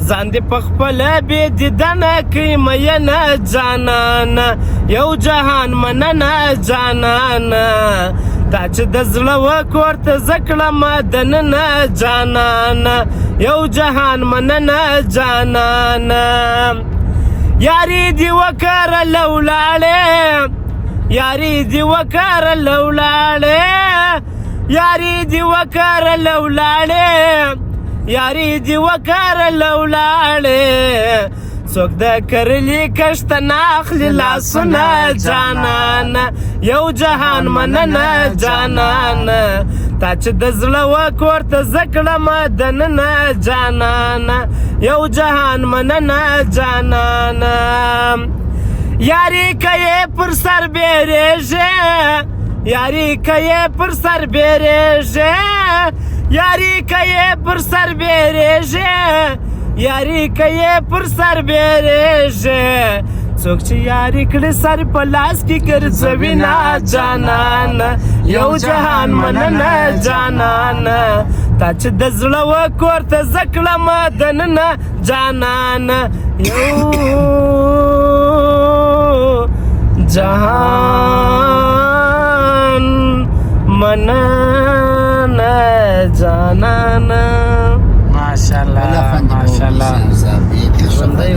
[SPEAKER 3] ځان دې په خپله بې دیدنه کوي میینه جانان، یو جهان مننه جانان. تا چې د زړه وکور ته زه کړم دننه جانان، یو جهان مننه جانان. یاري دې وکرله ولاړې، یاري دې وکرله ولاړې، یاري دې وکرله ولاړې، یاري دې وکرله ولاړې. څوک د کرلي کښت نه اخلي لاسونه جانان، یو جهان مننه جانان. تا چې د زړه وکور ته زه کړم دننه جانان، یو جهان مننه جانان. یاري که یې پر سر بیرېږې، یاري که یې پر سر بیرېږې، یاري که یې پر سر بیرېږې، یاري که یې پر سر بیرېږې. څوک چې یاري کړي سر په لاس کې ګرځوي نه جانان، یو جهان مننه جانان. تا چې د زړه وکور ته زه کړم دننه جانان، یو جهان مننه جانان.
[SPEAKER 1] ماشاءالله ماشاءالله.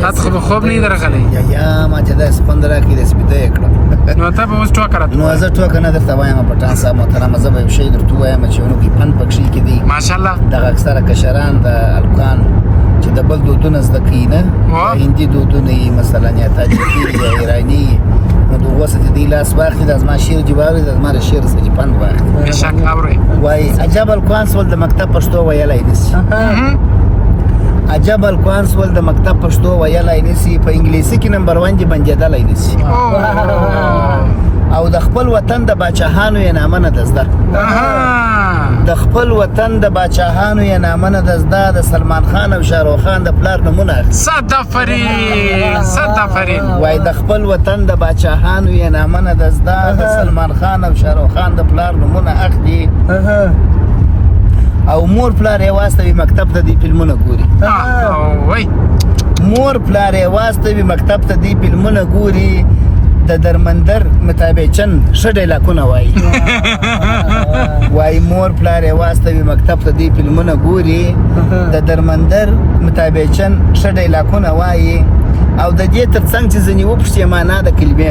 [SPEAKER 1] تاسو خو به خوب نه درغلی؟
[SPEAKER 2] یا ما چې داسې خوند راکړي داسې بیده یې کړم.
[SPEAKER 1] نو ته به اوس ټوکه راته
[SPEAKER 2] نو زه ټوکه نه درته وایم پټان صاحب محترمه، زه به یو شی درته ووایم چې نو کې پند پکښې کې دی.
[SPEAKER 1] ماشاءالله.
[SPEAKER 2] دغه اکثره کشران د الکان چې د بل دودونه زده کوي نه، هندي دودونه یې مثلا یا تاجکي یا ایراني، نو د هغو څخه چې دوی لاس واخلي دا زما شعر چې واوري، دا زما د شعر څخه چې پند واخلي.
[SPEAKER 1] بېشک اورئ.
[SPEAKER 2] وایي عجب الکان سول د مکتب پښتو ویلی نه سي. عجب الکان سول د مکتب پښتو ویلی نه سي، په انګلیسي کې نمبر 1 دې بندېدلی نه سي. او د خپل وطن د باچاهانو یې نامه نه ده زده. د خپل وطن د باچاهانو یې نامه نه ده زده، د سلمان خان او شاهرخ خان د پلار نومونه اخلي.
[SPEAKER 1] صد آفرین صد آفرین.
[SPEAKER 2] وایي د خپل وطن د باچاهانو یې نامه نه ده زده، د سلمان خان او شاهرخ خان د پلار نومونه اخلي. او مور پلار یې واستوي مکتب ته، دی فلمونه ګوري. مور پلار یې واستوي مکتب ته، دی فلمونه ګوري. د درمندر مطابقچن ښه ډایلاکونه وایي. وایي مور پلار یې واستوي مکتب ته، دی فلمونه ګوري. د درمندر مطابقچن ښه ډایلاکونه وایي. او د دې ترڅنګ چې ځینې وپوښتې معنا د کلمې،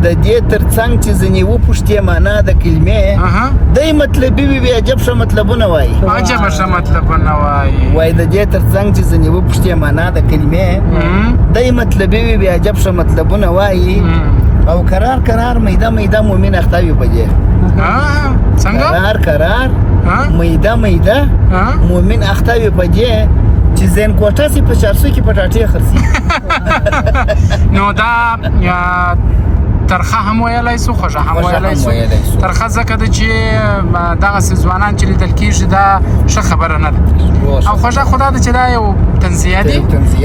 [SPEAKER 2] د دې ترڅنګ چې ځینې وپوښتې معنا د کلمې، دی مطلبي وي، بیا عجب ښه مطلبونه وایي.
[SPEAKER 1] عجب ښه مطلبونه وایي.
[SPEAKER 2] وایي د دې ترڅنګ چې ځینې وپوښتې معنا د کلمې، دی مطلبي وي، بیا عجب ښه مطلبونه وایي. او کرار کرار میده میده مومن اخته وي په دې.
[SPEAKER 1] څنګه؟
[SPEAKER 2] کرار کرار میده میده مومن اخته وي په دې چې چې زین کوټه سي په چارسو کې پټاټې خرڅي.
[SPEAKER 1] نو دا ترخه هم ویلای سو، خوږه هم ویلای سو. ترخه ځکه ده چې دغسې ځوانان چې لیدل کېږي دا ښه خبره نه ده، او خوږه خو دا ده چې دا یو تنزیه دی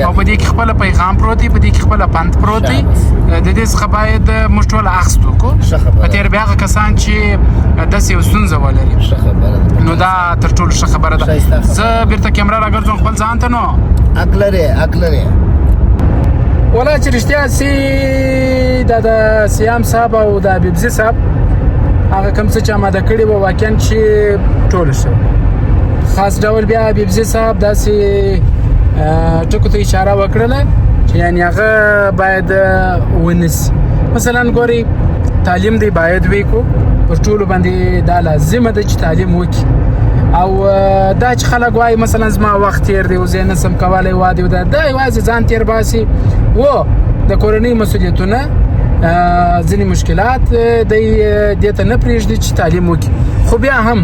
[SPEAKER 1] او په دې کې خپله پیغام پروت دی، په دې کې خپله پند پروت دی. د دې څخه باید موږ ټول اخست وکړو، په تېر بیا هغه کسان چې داسې یو ستونزه ولري، نو دا تر ټولو ښه خبره ده. زه بیرته کیمره راګرځوم خپل ځان ته. نو
[SPEAKER 2] حق لرې، حق لرې.
[SPEAKER 1] ولا چې رښتیا سي دا د سیام صاحب او د حبیبزي صاحب هغه کوم څه چې آماده کړي وه واقعا چې ټول شو. خاص ډول بیا حبیبزي صاحب داسې ټکو ته اشاره وکړله چې یعنی هغه باید ونیسي. مثلا ګورئ تعلیم دی باید وکړو، پر ټولو باندې دا لازمه ده چې تعلیم وکړي. او دا چې خلک وایي مثلا زما وخت تیر دی او زه یې نسم کولی واده او دا یوازې ځان تیر باسي و د کورنۍ مسؤلیتونه ځینې مشکلات دی دې ته نه پرېږدي چې تعلیم وکړي. خو بیا هم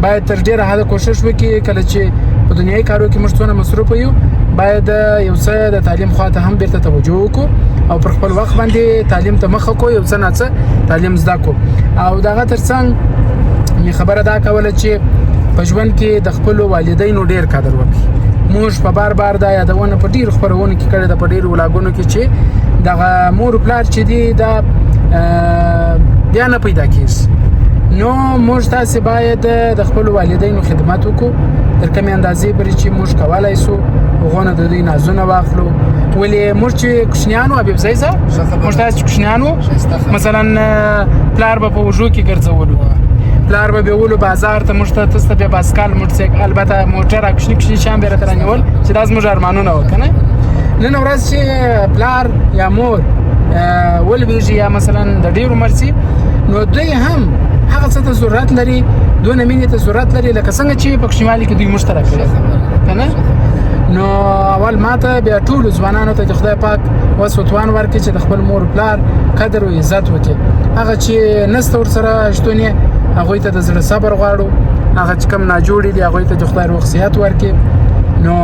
[SPEAKER 1] باید تر ډېره حده کوښښ وکړي، کله چې په دنیایي کارو کې موږ څونه مصروف یو باید یو څه د تعلیم خواته هم بیرته توجه وکړو او پر خپل وخت باندې تعلیم ته مخه کړو، یو څه ناڅه تعلیم زده کړو. او دغه ترڅنګ مې خبره دا کوله چې په ژوند کې د خپلو والدینو ډېر قدر وکړي. موږ په بار بار دا یادونه په ډېرو خپرونو کې کړې ده، په ډېرو ولاګونو کې، چې دغه مور پلار چې دی دا بیا نه پیدا کېږي. نو موږ تاسې باید د خپلو والدینو خدمت وکړو تر کمې اندازې پورې چې موږ کولای سو، هغو نه د دوی نازونه واخلو. ولې موږ چې کوچنیان وو حبیب زی صاحب، موږ تاسې چې کوچنیان وو مثلا پلار به په اوږو کې ګرځولو، پلار به بیولو بازار ته، موږ ته تاسو ته بیا باسکال موټرسایکل، البته موټر کوچني کوچني شیان به راته رانیول چې دا زموږ ارمانونه وو که نه. نن ورځ چې پلار یا مور ولوېږي یا مثلا د ډېر عمر سي، نو دوی هم هغه څه ته ضرورت لري، دونه مینې ته ضرورت لري لکه څنګه چې په کوچنیوالي کې دوی موږ ته راکړي که نه. نو اول ماته بیا ټولو ځوانانو ته د خدای پاک وس و توان ورکړي چې د خپل مور پلار قدر او عزت وکړي. هغه چې نسته ورسره شتون یې هغوی ته د زړه صبر غواړو، هغه چې کوم ناجوړي دي هغوی ته د خدای روغ صحت ورکړي. نو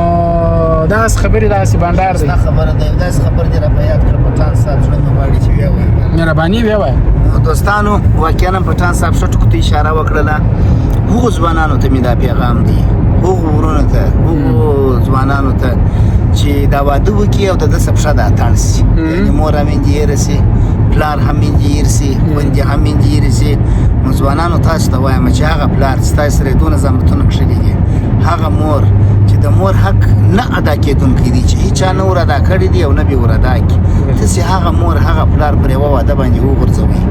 [SPEAKER 1] داسې خبرې داسې بنډار دی.
[SPEAKER 2] دا خبره ده، داسې خبر دې را په یاد کړه پټان صاحب، زړه مې غواړي چې ویې وایم.
[SPEAKER 1] مهرباني ویې وایه.
[SPEAKER 2] دوستانو واقعا پټان صاحب ښه ټکو ته اشاره وکړله. هغو ځوانانو ته مې دا پیغام دی، هغو ورونو ته، هغو ځوانانو ته چې دا واده وکړي او د ده څخه پښه د اتڼ سي، یعنې مور هم انجینر سي، پلار هم انجینر سي، خویندې هم انجینر سي. نو ځوانانو تاسو ته وایم چې هغه پلار چې ستاسو سره یې دونه زحمتونه کښلي دي، هغه مور چې د مور حق نه ادا کېدونکی دی، چې هیچا نه ور ادا کړی دی او نه به ور ادا کړي، تاسې هغه مور هغه پلار پر یوه واده باندې وغورځوئ،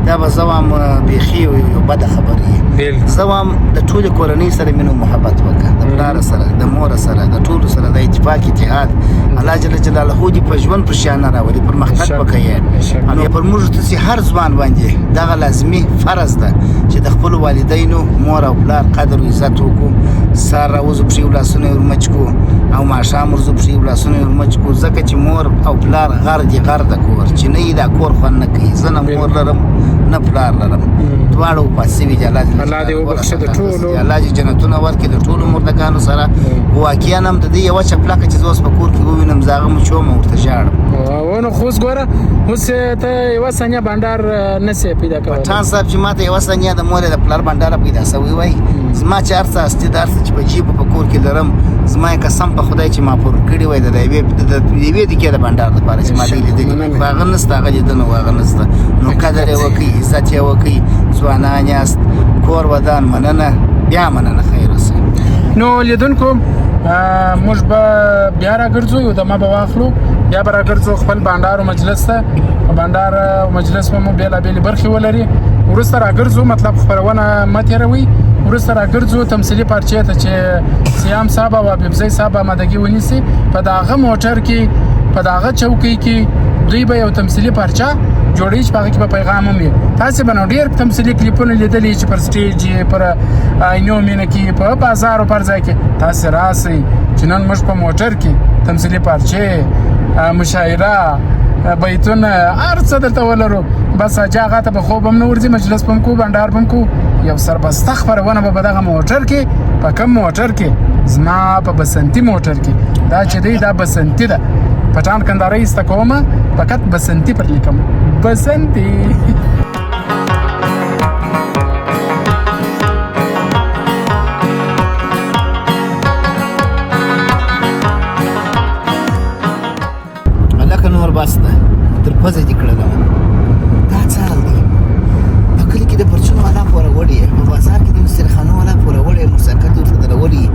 [SPEAKER 2] دا به زه وایم بیخي یو بده خبره وي. زه وایم د ټولې کورنۍ سره مینه او محبت وکړه، د پلار سره، د مور سره، د ټولو سره د اتفاق اتحاد. الله جل جلاله دې په ژوند پر شان نه راولي، پرمختګ وکړي. نو پر موږ تاسې هر ځوان باندې دغه لازمي فرض ده چې د خپلو والدینو مور او پلار قدر او عزت وکړو، سهار راوځو پښې او لاسونه یې ورمچ کړو او ماښام ورځو پښې او لاسونه یې ورمچ کړو، ځکه چې مور او پلار غر دي، غر د کور چې نه یي دا کور خوند نه کوي. زه نه مور لرم نه پلار لرم، دواړه وفات شوي دي.
[SPEAKER 1] الله دې وبخښي د ټولو،
[SPEAKER 2] الله دې جنتونه ورکړي د ټولو مردګانو سره. واقعا هم د دې یوه چپلکه چې زه اوس په کور کې ووینم، زه هغه مچوم او ورته ژاړم.
[SPEAKER 1] نو خو اوس ګوره، اوس ته یوه ثانیه بنډار نه سې پیدا کولی.
[SPEAKER 2] پټان صاحب چې ما ته یوه ثانیه د مور د پلار بنډاره پیدا سوی وای، زما چې هر څه هستي د هر څه چې په جیب په کور کې لرم، زما یې قسم په خدای چې ما پور کړي وای د یوې دقیقې د بنډار دپاره چې ما دې لیدلي، خو هغه نسته، هغه لیدنه و هغه نسته. نو قدر یې وکړئ، عزت یې وکړئ، ځوانان یاست، کور ودان. مننه، بیا مننه، خیر اوسئ.
[SPEAKER 1] نو لیدونکو موږ به بیا راګرځو، یو دمه به واخلو، بیا به راګرځو خپل بنډار او مجلس ته. بنډار او مجلس به مو بېلابېلې برخې ولري. وروسته راګرځو، مطلب خپرونه مه تېروئ. وروسته راګرځو تمثیلي پارچې ته چې سیام صاحب او حبیبزی صاحب آمادګي ونیسي. په داغه موټر کې، په داغه چوکۍ کې دوی به یو تمثیلي پارچه جوړوي چې په هغه کې به پیغام هم وي. تاسې به نو ډېر تمثیلي کلیپونه لیدلي چې پر سټیج، پر آینو مینه کې، په بازار او پر ځای کې. تاسې راسئ چې نن موږ په موټر کې تمثیلي پارچې، مشاعره، بیتونه، هر څه درته ولرو. بس حاجي آغا ته به خوب هم نه ورځي، مجلس به هم کوو، بنډار به هم کوو. یو سربسته خپرونه به په دغه موټر کې، په کوم موټر کې زما په بسنتي موټر کې دا چې دی دا بسنتي ده. پټان کندهارۍ ایسته کومه، فقط بسنتي پر لیکم، بسنتي.
[SPEAKER 2] هلکه نور بس ده، تر پزه دې کړلم. دا څه حال دی؟ په کلي کې د پرچونو والا پوروړي، په بازار کې د مسترخانو والا پوروړي، موټرسایکل دې ورته درولی.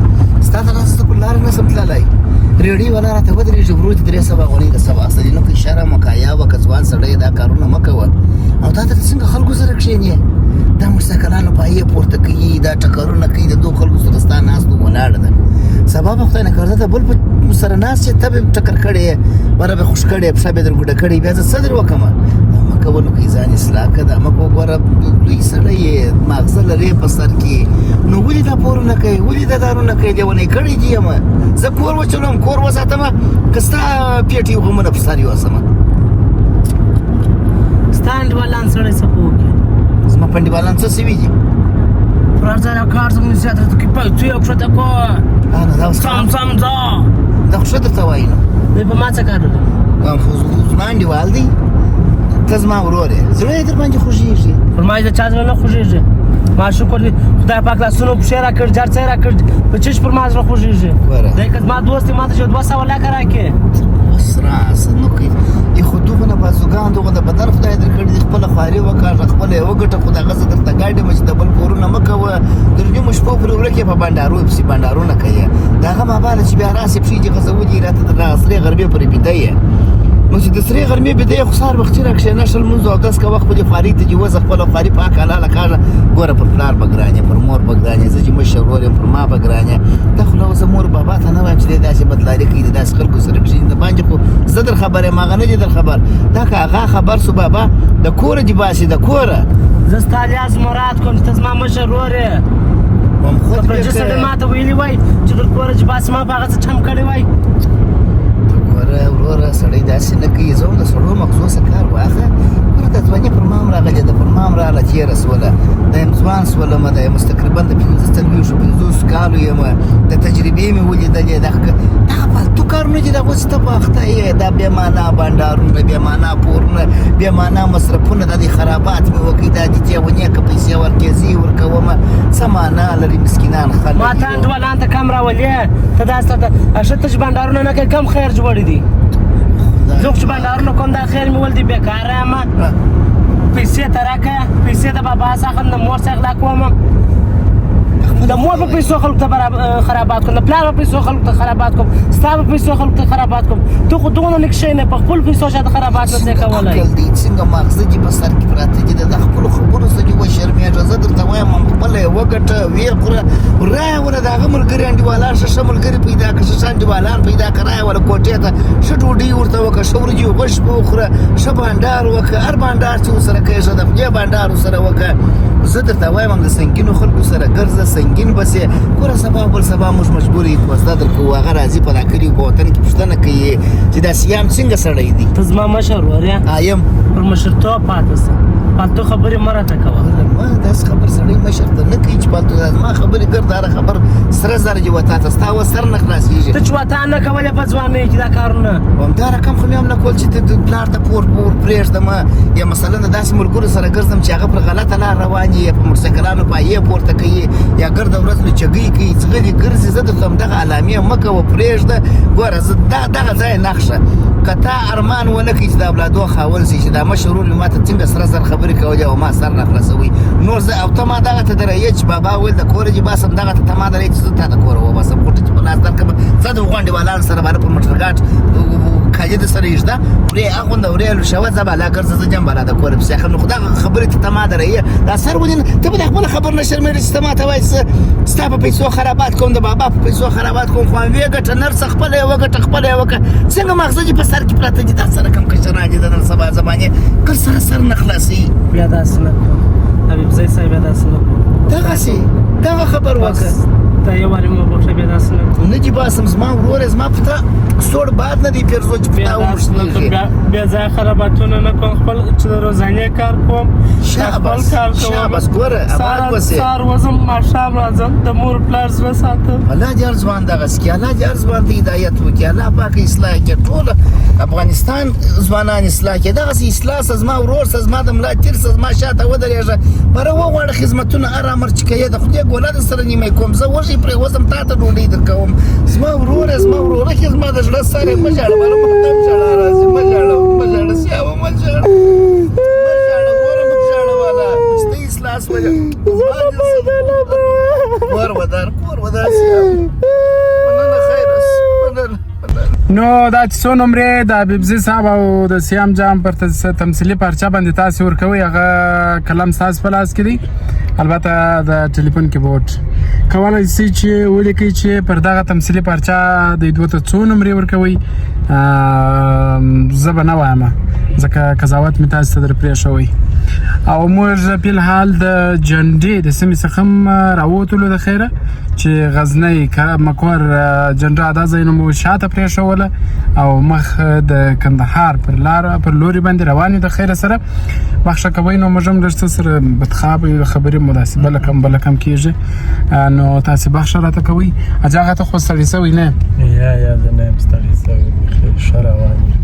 [SPEAKER 2] ستا د لاسه زه پر لاره نه شم تللی. رېړۍ والا راته ودرېږي، ورور دې 300 غوړۍ د سبا اخیستلې. نو که شرم وکړه، حیا وکړه، ځوان سړی دا کارونه مه کوه. او تا ته څنګه خلکو سره کښېنې؟ دا موټرسایکلانو پایې پورته کوي، دا ټکرونه کوي، د دوو خلکو سره ستا ناست ولاړه ده. سبا به خدای نه کړه ته بل په سره ناست چې ته به ټکر کړې، بره به خوش کړې، پښه به در ګوډه کړې، بیا زه څه در وکړم؟ دا مه کوه، نو که ځان اصلاح کړه، دا مه کوه. ګوره لوی سړی یې، ماغزه لرې په سر کې، نو ولې دا پورونه کوې، ولې دا دارونه کوې؟ لېونی کړی دي یم. زه کور وچلوم، کور وساتم، که ستا پېټې غمونه په سر یوسم.
[SPEAKER 3] ستا انډیوالان سړی څه پوه کړي؟
[SPEAKER 2] زما په انډیوالان څه سوي دي؟
[SPEAKER 3] پر هر ځای کار زموږ نصیحت راته کوي، پیسې یې کښته کوه،
[SPEAKER 2] نو دا اوس
[SPEAKER 3] سم سم ځه.
[SPEAKER 2] دا خو ښه درته وایي. نو
[SPEAKER 3] دوی په ما څه کار لري؟
[SPEAKER 2] خو زما انډیوال دی، ته زما ورور یې، زړه یې در باندې خوږېږي.
[SPEAKER 3] پر ما یې د چا زړه نه خوږېږي. ما شکر دی خدای پاک لاسونه پښې راکړ، جار څه یې راکړ، په چش پر ما زړه خوږېږي. دی که زما دوست دی، ما ته چې 200 لکه راکړي.
[SPEAKER 2] اوس راسه، نو که یې خو دغونه بازوګان دغه د بدن خدای درکړي دي، خپله خواري وکاږه، خپله یې وګټه، خو د هغه زه درته ګاډ یم چې د بل کورونه مه کوه. تر نیمو شپو پورې ورک یې په بنډارو پسې بنډارونه کوې. د هغه ماباله چې بیا راسې پښې دې غځولي، راته د دغه سرې غرمې پورې بیده یې. نو چې د سرې غرمې بیده یې، خو سهار وختي راکښېنه، ښه لمونځ او اودس کوه، خپلې خوارۍ ته دې وځه، خپله خواري پاکه حلاله کاږه. ګوره پر پلار به ګران یې، پر مور به ګران یې، زه چې مشر ورور یم پر ما به ګران یې. دا خو له زه مور بابا ته نه وایم چې دی داسې بدلاري کوي، د داسې خلکو سره کښېني. د باندې خو زه در خبر یم، هغه نه دی در خبر. دا که هغه خبر سو بابا د کوره دې باسي، د کوره.
[SPEAKER 3] زه ستا لیاز مراد کوم چې ته زما مشر ورور یې.
[SPEAKER 2] خود
[SPEAKER 3] که پردي سړي ما ته ویلي وای چې در کوره چې باسي، ما په هغه څه چم کړی وای.
[SPEAKER 2] ګوره وروره، سړی داسې نه کوي. زه هم د سړو مغزو څخه کار واخله. ګوره د ځواني پر ما هم راغلې ده، پر ما هم راغله، تېره سوله. دا یم ځوان سولم، دا یم تقریبا د 45 50 کالو یم، د تجربې مې ولیدلې. دغه فالتو کارونه دي، دغه اوس ته په اخته یې، دا بې معنا بنډارونه، بې معنا پورونه، بې معنا مصرفونه، دا دې خرابات مې وکړي، دا دې تېغونې که پیسې ورکړې زه یې ورکوم، څه معنا لري؟ مسکینان خلک
[SPEAKER 3] ما ته انډیوالان ته کم راولې، ته داسې ته ښه ته چې بنډارونه نه کوې، کم خیر جوړ دي. زه خو چې بنډارونه کوم، دا خیر مې ول دي، بېکاره یم. پیسې ته راکړه، پیسې د بابا څخه اخلم، د مور څخه غلا کوم، د مور په پیسو خلکو ته خرابات کوم، د پلار په پیسو خلکو ته خرابات کوم، ستا په پیسو خلکو ته خرابات کوم. ته خو دونه لږ شی نه په خپل پیسو شاته خرابات نه شې کولی.
[SPEAKER 2] عقل دی څنګه ماغزه دې په سر کې پراته دي، د خپلو خبرو څخه دې وشرمېږه. زه درته وایم هم خپله یې وګټه، ویې خوره، رایه وله د هغه ملګري انډیوالان، ښه ښه ملګري پیدا کړه، ښه ښه انډیوالان پیدا کړه، رایه وله کوټې ته، ښه ډوډۍ ورته وکړه، ښه وریجې غوښ په وخوره، ښه بانډار وکړه، هر بانډار چې ورسره کوې ښه د خولې بانډار ورسره وکړه. زه درته وایم هم د سنګینو خلکو سره ګرځه، سنګین به سې. ګوره سبا بل سبا موږ مجبور یو، کوزده در کوو، هغه راځي په دا کلي په وطن کې پوښتنه کوي چې دا سیام څنګه سړی دی.
[SPEAKER 3] ته زما مشر ورور یې؟
[SPEAKER 2] یم.
[SPEAKER 3] پر مشرتوب پاتې سه، فالتو خبرې مه راته کوه.
[SPEAKER 2] ما داسې خبر سړی مشر ته نه کوي چې فالتو دا زما خبرې ګرده، هره خبر سره زر دي وتا ته، ستا اوس سر نه خلاصېږي.
[SPEAKER 3] ته چې وتا نه کولې په ځوانۍ کې دا کارونه.
[SPEAKER 2] همدا رقم خو مې هم نه کول چې ته پلار ته پور پور پرېږدم، یا مثلا د داسې ملګرو سره ګرځم چې هغه پر غلطه لار روان دي، یا په موټرسایکلانو پایې پورته کوي، یا ګرده ورځ لوچګۍ کوي، ځغلي ګرځي. زه درته همدغه علامې مه کوه، پرېږده. ګوره زه دغه ځای نښه که تا ارمان ونه کړي چې د اولادو خاوند سي، چې دا مشر ورور مې ما ته څنګه سره زر خبرې کولې او ما سر نه خلاصوي. نور زه او ته ما دغه ته درایې چې بابا ویل د کوره دې باسم، دغه ته ما درایې چې زه تا د کوره وباسم، غوټه چې په لاس درکړم. زه د غونډیوالانو سره باندې پر موټرګاټ کالي د سره ایږده، ورې اغونده، ورې لوشوه، ځه بالا ګرځه، زه جم بالا د کوره پسې اخلم. نو خو دغه خبرې ته ما درایې، دا سر ولې ته به د خپله خبر نه شرمېږې چې ته ما ته وایې چې ستا په پیسو خرابات کوم، د بابا په پیسو خرابات کوم، خو هم ویې ګټه، نر څه خپله یې وګټه، خپله یې وکړه. څنګه ماغزه دې په سر کې پراته دي؟ دا څه رقم کشران دي د نن سبا زمانې، کله سره سر نه خلاصوي.
[SPEAKER 3] بیا داسې نه کوم حبیبزی صاحب، بیا داسې نه کوم.
[SPEAKER 2] دغسې دغه خبر وکړه.
[SPEAKER 3] ته یو وارې مې وبخښه، بیا داسې نه کوم.
[SPEAKER 2] نه دې باسم. زما ورور زما په تا سوړ باد نه دی پیرزو چې په تا وموښلېږي.
[SPEAKER 3] بې ځایه خراباتونه نه کوم، خپل چې د روزانې کار کوم، خپل کار کوم.
[SPEAKER 2] شاباس، ګوره اباد اوسې.
[SPEAKER 3] سهار وځم، ماښام راځم، د مور پلار زړه ساتم.
[SPEAKER 2] الله دې هر ځوان دغسې کړي، الله دې هر ځوان ته هدایت وکړي، الله پاک اصلاح کړي، ټول افغانستان ځوانان اصلاح کړي. دغسې اصلاح سه زما ورور سه، زما د ملا تیر سه، زما شاته ودرېږه، بره وغواړه خدمتونه هر امر چې کوې د خدای ګوله در سره نیمه کوم. زه وږی پرې وځم، تا ته ډوډۍ در کوم. زما ورور زما ورورکې، زما د زړه سر یې، مه ژاړه، ماله ماته هم ژړا راځي. مه ژاړه، مه ژاړه سیاوه، مه ژاړه، مه ژاړه وروره، مه ژاړه والا، چې ته اصلاح سولې. کور ودان، کور ودان سیاوه. مننه، خیر اوسې، مننه.
[SPEAKER 1] نو دا چې څو نمرې د حبیبزي صاحب او د سیام جام پر تمثیلي پرچه باندې تاسې ورکوئ، هغه قلم ستاسو په لاس کې دی. البته د ټلیفون کې بورډ کولی شئ چې ولیکئ چې پر دغه تمثیلي پرچه د دوی ته څو نمرې ورکوئ. زه به نه وایم ځکه قضاوت مې تاسې ته در پرېښوئ. او موږ په الحال د جنډې د سیمې څخه هم راووتلو د خیره، چې غزنی مکور جنډه دا ځایونه مو شاته پرېښوله او مخ د کندهار پر لار پر لوري باندې روان یو د خیره سره. بخښه کوئ، نو موږ هم لږ څه سره بدخواب یو، خبرې مو داسې بله کم بله کم کېږي، نو تاسې بخښه راته کوئ. حاجي هغه ته خو ستړي سوی نه؟
[SPEAKER 4] یا یا، زه نه یم ستړی سوی، بیخي ښه روان یم.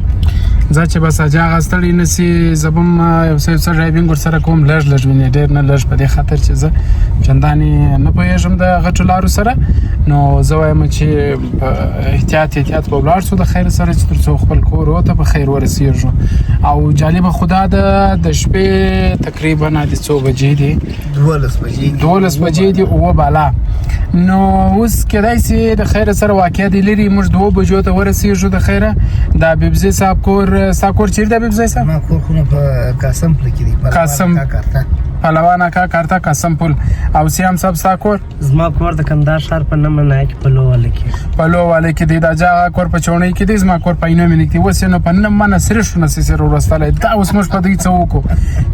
[SPEAKER 1] ځه چې بس حاجي هغه ستړی نه سي، زه به هم یو څه یو څه ډرایوینګ ورسره کوم، لږ لږ وینې، ډېر نه لږ، په دې خاطر چې زه چندانې نه پوهېږم د غټو لارو سره. نو زه وایم چې په احتیاط احتیاط به ولاړ سو د خیر سره، چې تر څو خپل کور ته په خیر ورسېږو. او جالبه خو دا ده د شپې تقریبا د څو بجې دي؟
[SPEAKER 2] 12 بجې دي.
[SPEAKER 1] 12 بجې دي، 7 بالا. نو اوس کېدای سي د خیره سره واقع دی لري، موږ 2 بجو ته ورسېږو د خیره. د حبیبزي صاحب کور، ستا کور چېرې دی حبیبزي صاحب؟
[SPEAKER 2] زما کور خو په قاسم پله کې دی،
[SPEAKER 1] قاسم پهلوان اکا کارته قاسم پل. او سیام صاحب ستا کور؟
[SPEAKER 3] زما کور د کندهار ښار په نمه ناحیه کې په لوواله کې.
[SPEAKER 1] په لوواله کې دی. دا جاغه کور په چوڼۍ کې دی، زما کور په عینو مینه کې دی. اوس یې نو په نمه منه سرې شو نسې سره ورستلی. دا اوس موږ په دوی څه وکړو؟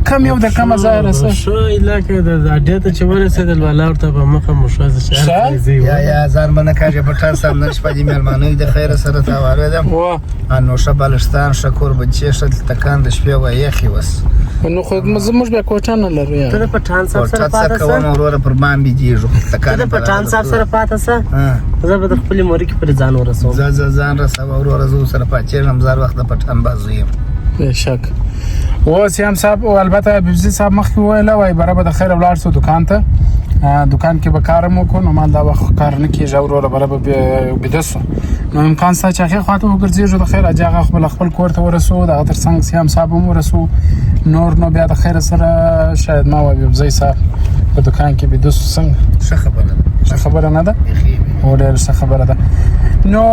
[SPEAKER 1] کم یو د کمه ځایه رسه.
[SPEAKER 4] ښه علاقه ده، دا اډې ته چې ورسېدل والا ورته په مخه مو ښه چې هر ځای ځي.
[SPEAKER 2] یا یا ځان به نه کاږې پټان صاحب، نن شپه دې مېلمانه وي د خیره سره تا واورېدم. نو ښه بالښتان، ښه کور بچې، ښه تکان د شپې وه یخې اوس.
[SPEAKER 1] نو خو زموږ بیا کوټه نه لرو یار.
[SPEAKER 3] ته د پټان صاحب سره پاته
[SPEAKER 2] سه؟ کوم وروره پر بام بېدېږو.
[SPEAKER 3] ته د پټان صاحب سره پاته سه، زه به د خپلې مورکې پورې ځان ورسوم.
[SPEAKER 2] ځه ځه ځان رسوه وروره، زه ورسره پاڅېږم، زه هر وخت د پټان بازو یم.
[SPEAKER 1] بېشک. و سیام صاحب، او البته حبیبزي صاحب مخکې وویله وایي بره به د خیره ولاړ سو دکان ته، دکان کې به کار هم وکړو. نو مال دا وخت کار نه کېږي وروره، بره به بیده سو. نو امکان سته چې هغې خوا ته وګرځېږو د خیره. حاجي هغه خپل کور ته ورسو، د هغه تر څنګ سیام صاحب هم ورسو. نور نو بیا د خیره سره شاید ما و حبیبزي صاحب په دکان کې بیده سو. څنګه؟
[SPEAKER 2] ښه خبره ده.
[SPEAKER 1] ښه خبره نه ده؟ هو ډېره ښه خبره ده. نو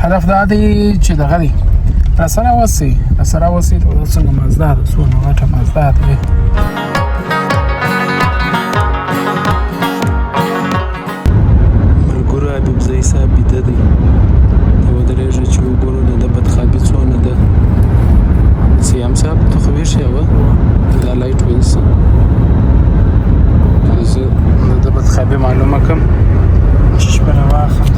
[SPEAKER 1] هدف دا دی چې دغه دی راسره اوسئ، راسره اوسئ. څنګه مازدا ده، څونه غټه مازدا ده.
[SPEAKER 4] ملګرو حبیبزی صاحب بیده دی، ته ودرېږه چې وګورو د ده بدخوابي څونه ده.
[SPEAKER 1] سیام صاحب ته خو ویښ یې وه، دا لایټ ونیسه زه د ده بدخوابي معلومه کړم چې شپه راواخلم.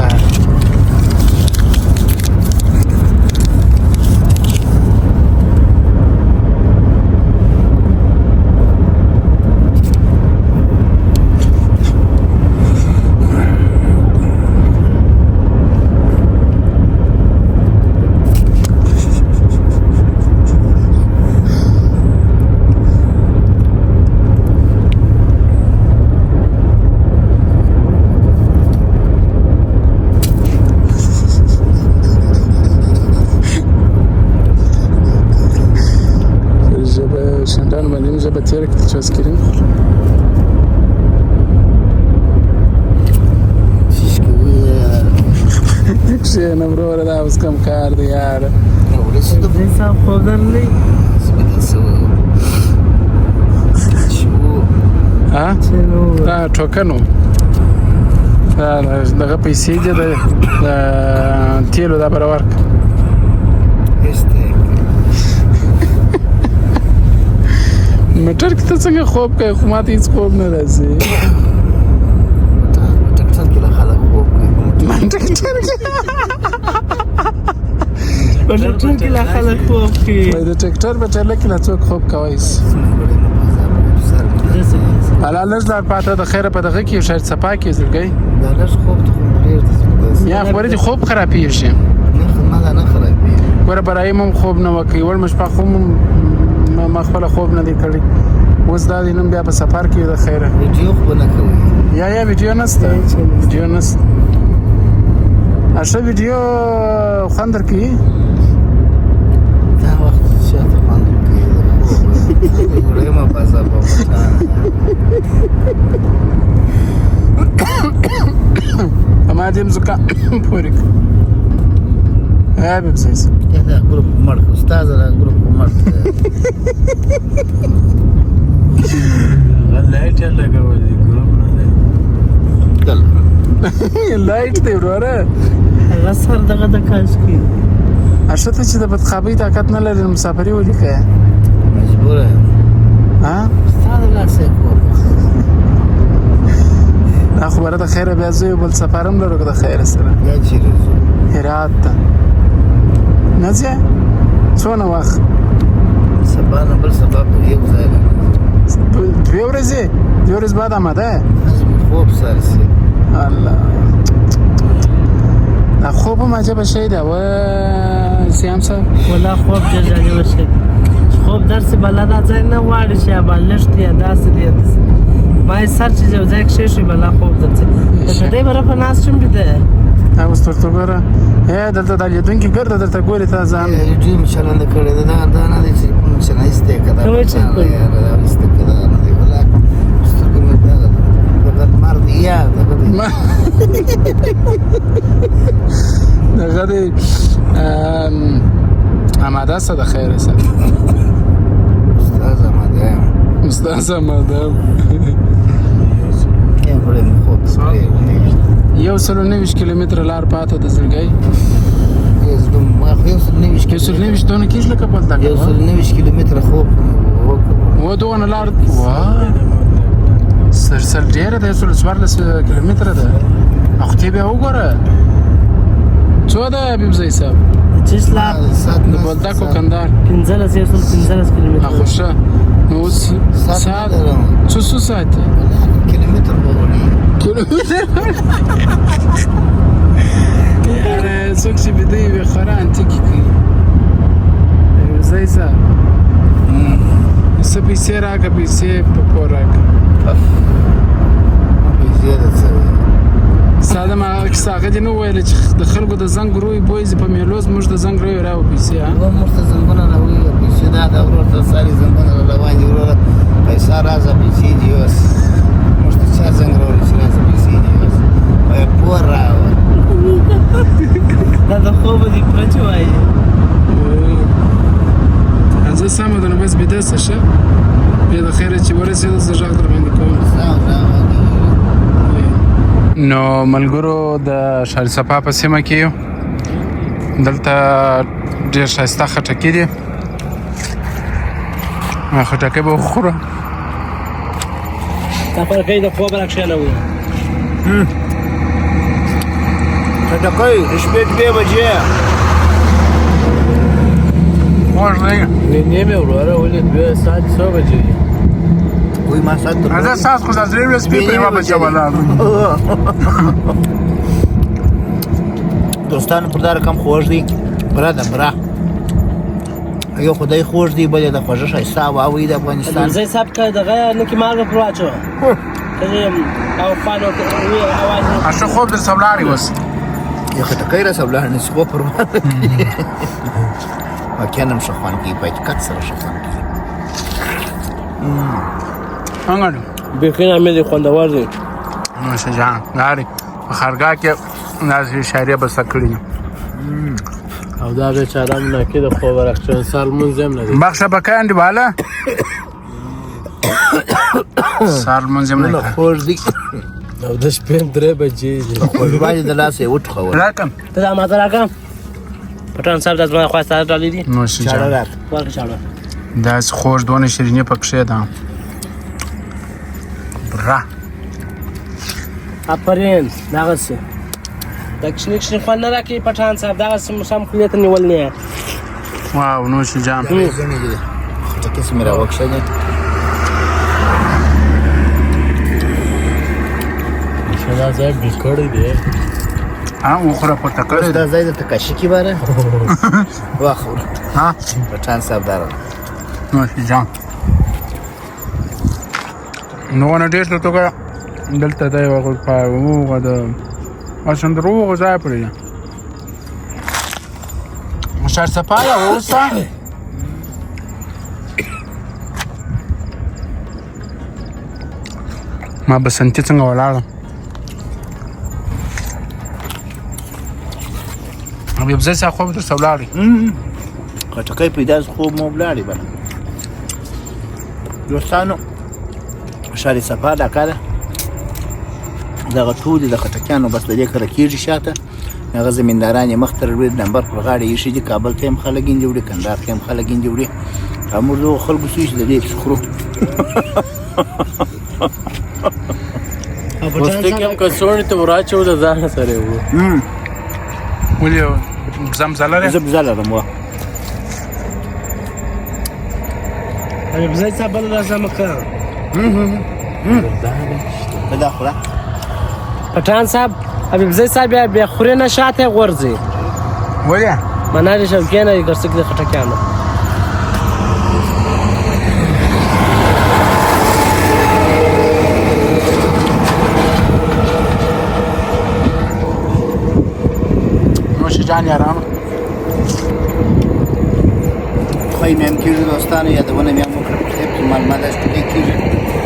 [SPEAKER 1] دا اوس کوم کار دی یار؟ دا ټوکن و، دغه پیسې دي د تیلو، دا به راورکړه. موټر کې ته څنګه خوب کوې؟ خو ماته هېڅ خوب نه راځي.
[SPEAKER 2] ټکټر کې له خلک خوب کوي.
[SPEAKER 3] موټر کې لا خلک خوب کوي.
[SPEAKER 1] د ټریکټر په ټیله کې لا څوک خوب کوي؟ الا لږ لار پاته د خیره په دغه کې شاید صفا کې زړګی.
[SPEAKER 2] دا لږ خوب ته خو پرېږده.
[SPEAKER 1] یا خبرې دې خوب خرابېږي.
[SPEAKER 2] نه، ما دا نه خرابېږي.
[SPEAKER 1] ګوره برایم هم خوب نه وکړي، وړمه شپه خوب ما خپله خوب نه دی کړی. اوس دا دی نن بیا په سفر کې د خیره.
[SPEAKER 2] ویډیو خو به نه کوي؟
[SPEAKER 1] یا ویډیو نشته، ویډیو نشته. ښه ویډیو خوند درکوي.
[SPEAKER 2] دا وخت چې ته خوند درکوي د خوب وړی ما په عذاب او
[SPEAKER 1] ما دې هم زکام پورې کړ. حبیب صاحب
[SPEAKER 2] دا ګروپ مړ کړ استاد، دا ګروپ مړ کړ.
[SPEAKER 4] لایټ یې لګولی، ګروپ نه دی.
[SPEAKER 1] لایټ دی وروره.
[SPEAKER 3] هغه سر دغه د کاش کې.
[SPEAKER 1] ښه ته چې د بدخوابۍ طاقت نه لرې مسافري ولې کوې؟
[SPEAKER 2] مجبور یم.
[SPEAKER 1] ها
[SPEAKER 2] ستا د لاسه یې کوم.
[SPEAKER 1] دا خو بره د خیره بیا زه یو بل سفر هم لرو که د خیره سره.
[SPEAKER 2] بیا چېرې ځو؟
[SPEAKER 1] هرات ته نه ځې؟ څونه وخت؟
[SPEAKER 2] سبا نه بل سبا پر یو ځای لرم.
[SPEAKER 1] دوې ورځې، دوې ورځې بعد آماده یې؟
[SPEAKER 2] هسې مې خوب سر شي.
[SPEAKER 1] الله، دا خوب هم عجبه شی دی. وه سیام صاحب،
[SPEAKER 3] ولا خوب ډېر جالبه شی دی. خوب درسې بلا دا ځای نه غواړي چې یا بالښت یا داسې دی یا داسې. ما یې سر چې یو ځای کښېښوي بلا خوب درځي. لکه دی بره په ناست شم بیده.
[SPEAKER 1] دا اوس ورته وګوره، ای دلته دا لیدونکي ګرده درته ګوري تا ځان.
[SPEAKER 2] ریډیو مې چلنده کړې ده. دا نه دی چې کوم چې نه ایسته که دا
[SPEAKER 3] کومه چې کوي.
[SPEAKER 2] یاره دا ایسته که دا نه دی، ولا سترګې مې دغه دغه لمر دی یا دغه دی.
[SPEAKER 1] دغه دی آماده سه د خیره سره.
[SPEAKER 2] استاد آماده یم.
[SPEAKER 1] استاد آماده یم.
[SPEAKER 2] یو ګړی مې خوب پرېږدي.
[SPEAKER 1] 190 کیلومتره لار پاته ده زړګی.
[SPEAKER 2] ما خو 190
[SPEAKER 1] 190 دونه کېږي لکه بل دغه
[SPEAKER 2] 190 کیلومتره خوب وکړو.
[SPEAKER 1] و دونه لار وا سرسل ډېره ده، 114 کیلومتره ده. خو ته بیا وګوره څو ده حبیب زی صاحب؟
[SPEAKER 3] چې لار
[SPEAKER 1] د بولدک او کندهار
[SPEAKER 3] 15، 115 کیلومتره.
[SPEAKER 1] خو ښه نو اوس ساعت څو څو ساعت دی؟
[SPEAKER 2] کیلومتر به وړي.
[SPEAKER 1] کیلومتر یاره څوک چې بیده وي خورا انتیکي کوي. حبیب زی صاحب څه پیسې راکړه، پیسې په پور راکړه.
[SPEAKER 2] پیسې د څه؟
[SPEAKER 1] ساده ما هغه کیسه هغه دې نه وویله چې د خلکو د زنګ روی بویزي په میلو، زموږ د زنګ روی راو پیسې. ها
[SPEAKER 2] دوه موږ ته زنګونه راوړي پیسې. دا د ورور ته ساري زنګونه را روان دي. وروره پیسه راځه، پیسې دي اوس. موږ ته چا زنګ راوړي چې راځه پیسې دي اوس؟ وایي پور راوړه.
[SPEAKER 3] دا د خوبه دې پرچ وایي.
[SPEAKER 1] زه سمه ده نو بس بیده سه. ښه بیا د خیره چې ورسېده زه غږ در باندې کوم. نو ملګرو د ښار صفا په سیمه کې یو، دلته ډېر ښایسته خټکي دي. خټکی به وخوره.
[SPEAKER 3] تا خو د خوب راکښېنوي.
[SPEAKER 2] خټکی د شپې 2 بجې
[SPEAKER 1] خوږ دی.
[SPEAKER 4] نیمې وروره ولې 2 ساعت څو بجې دي؟
[SPEAKER 2] وای ما ساعت
[SPEAKER 1] راځه ساعت خو دا درې ورځې په 1 بجه ولاړ.
[SPEAKER 2] دوستانو پر دا رقم خوږ دی. بره ده بره، یو خدای خوږ دی، بل یې د خوږه ښایسته هوا وي د افغانستان.
[SPEAKER 3] زی صاحب که دغه نه کې مالګه پر واچوه او خوان اواز.
[SPEAKER 1] ښه خوب در ولاړی اوس.
[SPEAKER 2] یو خټکی راسره ولاړ نه شي، خوب پر واقعا هم ښه خوند کوي، په حقیقت سره ښه خوند کوي.
[SPEAKER 1] څنګه دی؟
[SPEAKER 3] بیخي نامې دی، خوندور دی.
[SPEAKER 1] نوش جان لارې په خرګاه کې داسې اشارې بسته کړې دي.
[SPEAKER 4] او دا بیچاره هم ناکي د خوبه راکښېنه، سهار لمونځ یې هم نه دی.
[SPEAKER 1] بخښه به کوې انډیواله، سهار لمونځ یې هم نه
[SPEAKER 2] نه
[SPEAKER 1] دی.
[SPEAKER 2] خوږ دی.
[SPEAKER 4] او د شپې هم 3 بجې دي.
[SPEAKER 2] خوږوالي د لاسه یې وټوخول.
[SPEAKER 1] راکم
[SPEAKER 3] ته دا ماته راکړه پټان صاحب، دا زما خوا ستا ډالۍ دي.
[SPEAKER 1] نوش
[SPEAKER 2] چاړه
[SPEAKER 1] جان
[SPEAKER 2] راکړه.
[SPEAKER 3] ورکړه چاړه.
[SPEAKER 1] داسې خوږ دونه شیریني پکښې ده. برا
[SPEAKER 3] آفرین دغسې. دا کوچني کوچني خوند نه راکوي پټان صاحب، دغسې مو سم خولې ته نیول نه یې.
[SPEAKER 1] واو نوش جان.
[SPEAKER 2] ځینې دي خټکي څه مې راوکښلې.
[SPEAKER 4] دا ځای بې کړی دی.
[SPEAKER 1] ها وخوره پورته کړی
[SPEAKER 2] دا ځای درته کشي کې باره واخوره.
[SPEAKER 1] ها
[SPEAKER 2] پټان صاحب داره.
[SPEAKER 1] نوش جان. نو نه ډېر څه توګه دلته دی وغه د اصلا دروغ ځای پرې دی. سرسپاله اوسه. ما بسنتي څنګه ولاړم حبیب زی صاحب خوب درته ولاړی.
[SPEAKER 2] خټکی پیدا شو خوب مو ولاړی. بله دوستانو ښاري صفا ډکه ده، دغه ټولې د خټکیانو بس د دې کره کېږي شاته. هغه زمینداران یې مخ ته وړي، نمبر پر غاړه ایښي دي. کابل ته هم خلک اندي وړي، کندهار ته هم خلک اندي وړي. او موږ دغو خلکو څه چې د دې پسې خورو.
[SPEAKER 4] پوستکی هم کڅوړې ته وراچوو، د ځانه سره یې وړو.
[SPEAKER 1] ولې زمزه لرې؟
[SPEAKER 2] زه بزه لرم. وه
[SPEAKER 3] حبیب زی صاحب بله راځه مکه.
[SPEAKER 2] دا خوره
[SPEAKER 3] پټان صاحب. حبیب زی صاحب بیا بیا خورې نه شاته غورځي.
[SPEAKER 1] ولې؟
[SPEAKER 3] منار یې شوکې نه ګرځي د خټکیانو.
[SPEAKER 1] نوش جان یارانو.
[SPEAKER 2] خوی مې هم کېږي دوستانو، یادونه مې هم وکړه. په خیر معلومه ده چې ټوټې کېږي،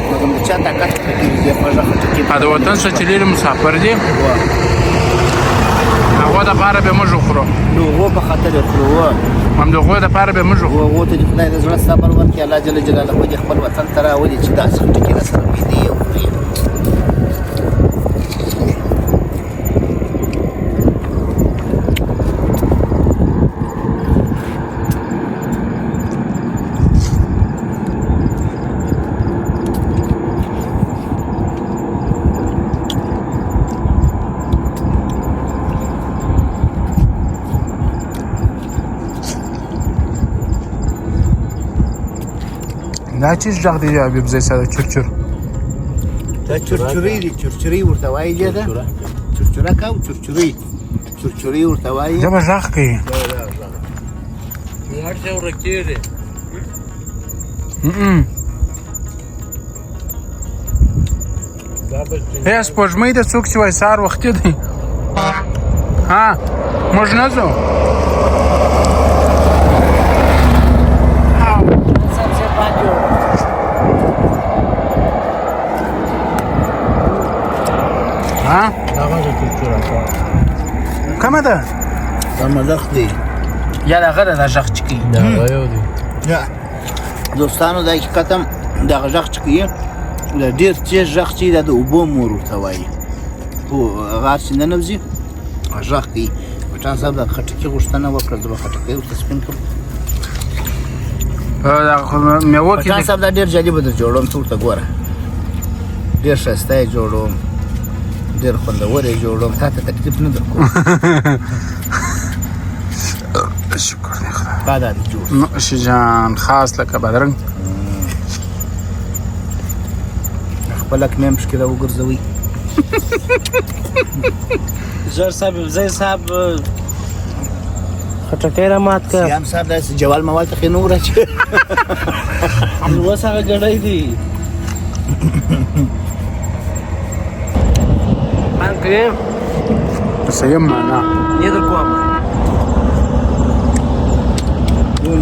[SPEAKER 2] مګر د چا طاقت ښه کېږي. ډېر خوږه خټکي.
[SPEAKER 1] د وطن څخه چې لرې مسافر دي هغو دپاره به موږ وخورو.
[SPEAKER 2] د هغو په خاطر یې خورو.
[SPEAKER 1] هم د هغو دپاره به موږ وخورو.
[SPEAKER 2] هغو ته دې خدای د زړه صبر ورکړي، الله جل جلاله دې خپل وطن ته راولي چې داسې خټکي را سره پیدا او خوري.
[SPEAKER 1] دا چیز ږغ دی حبیب زی سره؟ چرچر.
[SPEAKER 2] دا چرچري دي، چرچري ورته وایي. دی ده چرچره او چرچري، چرچري ورته وایي.
[SPEAKER 1] دا به ږغ کوي.
[SPEAKER 4] هر څه ورکېږي.
[SPEAKER 1] ای سپوږمۍ د څوک چې وایي سهار وختي دی. ها موږ نه ځو. ها کومه ده؟
[SPEAKER 2] دا ملخ دی
[SPEAKER 1] یا دغه ده، دا غږ چې کوي.
[SPEAKER 4] دا یو دی.
[SPEAKER 2] دوستانو دا حقیقت هم دغه غږ چې کوي، دا ډېر تېز غږ چې دا د اوبو مور ورته وایي، خو هغه هسې ننوځي غږ کوي. پټان صاحب د خټکي غوښتنه وکړه، زه به خټکی ورته سپین کړم.
[SPEAKER 1] میوه کې
[SPEAKER 2] پټان صاحب دا ډېر جالبه در جوړوم، ته ورته ګوره، ډېر ښایسته یې جوړوم، ډېر خوندور یې جوړوم، تا ته تکلیف نه درکوم.
[SPEAKER 1] شکر دی خدای.
[SPEAKER 2] دا دا دې جوړ.
[SPEAKER 1] نوش جان، خاص لکه بادرنګ.
[SPEAKER 2] خپل اکمې هم پکې راوګرځوئ.
[SPEAKER 3] زر صاحب زی صاحب خټکی را مات کړه.
[SPEAKER 2] سیام صاحب داسې جوال موال ته خې نه وراچوي.
[SPEAKER 3] اوس هغه ګړی دی. پان کوې؟
[SPEAKER 1] صحیح معنا
[SPEAKER 3] یې در کوم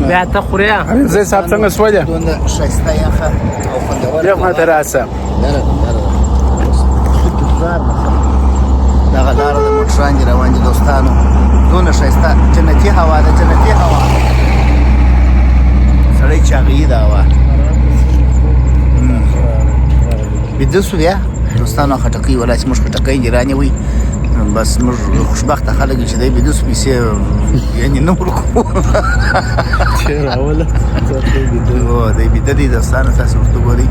[SPEAKER 3] بیا ته خورې.
[SPEAKER 1] حبیب زی صاحب څنګه سوه دی؟
[SPEAKER 2] دونه ښایسته یخه او خوندوره.
[SPEAKER 1] بیا ما ته راسه.
[SPEAKER 2] لاره ده، لاره ده. دغه لاره د موټران دي روان دي دوستانو. دونه ښایسته جنتي هوا ده، جنتي هوا. سړی چاغوي دا هوا. بیده سو بیا دوستانو. خټکی ولا چې موږ خټکی دي رانیوي، بس موږ خوشبخته خلک یو چې دی بیده سو، پیسې یعنې نه ورکوو.
[SPEAKER 4] چې راوله.
[SPEAKER 2] هو دی بیده دی دوستانو، تاسو ورته ګورئ.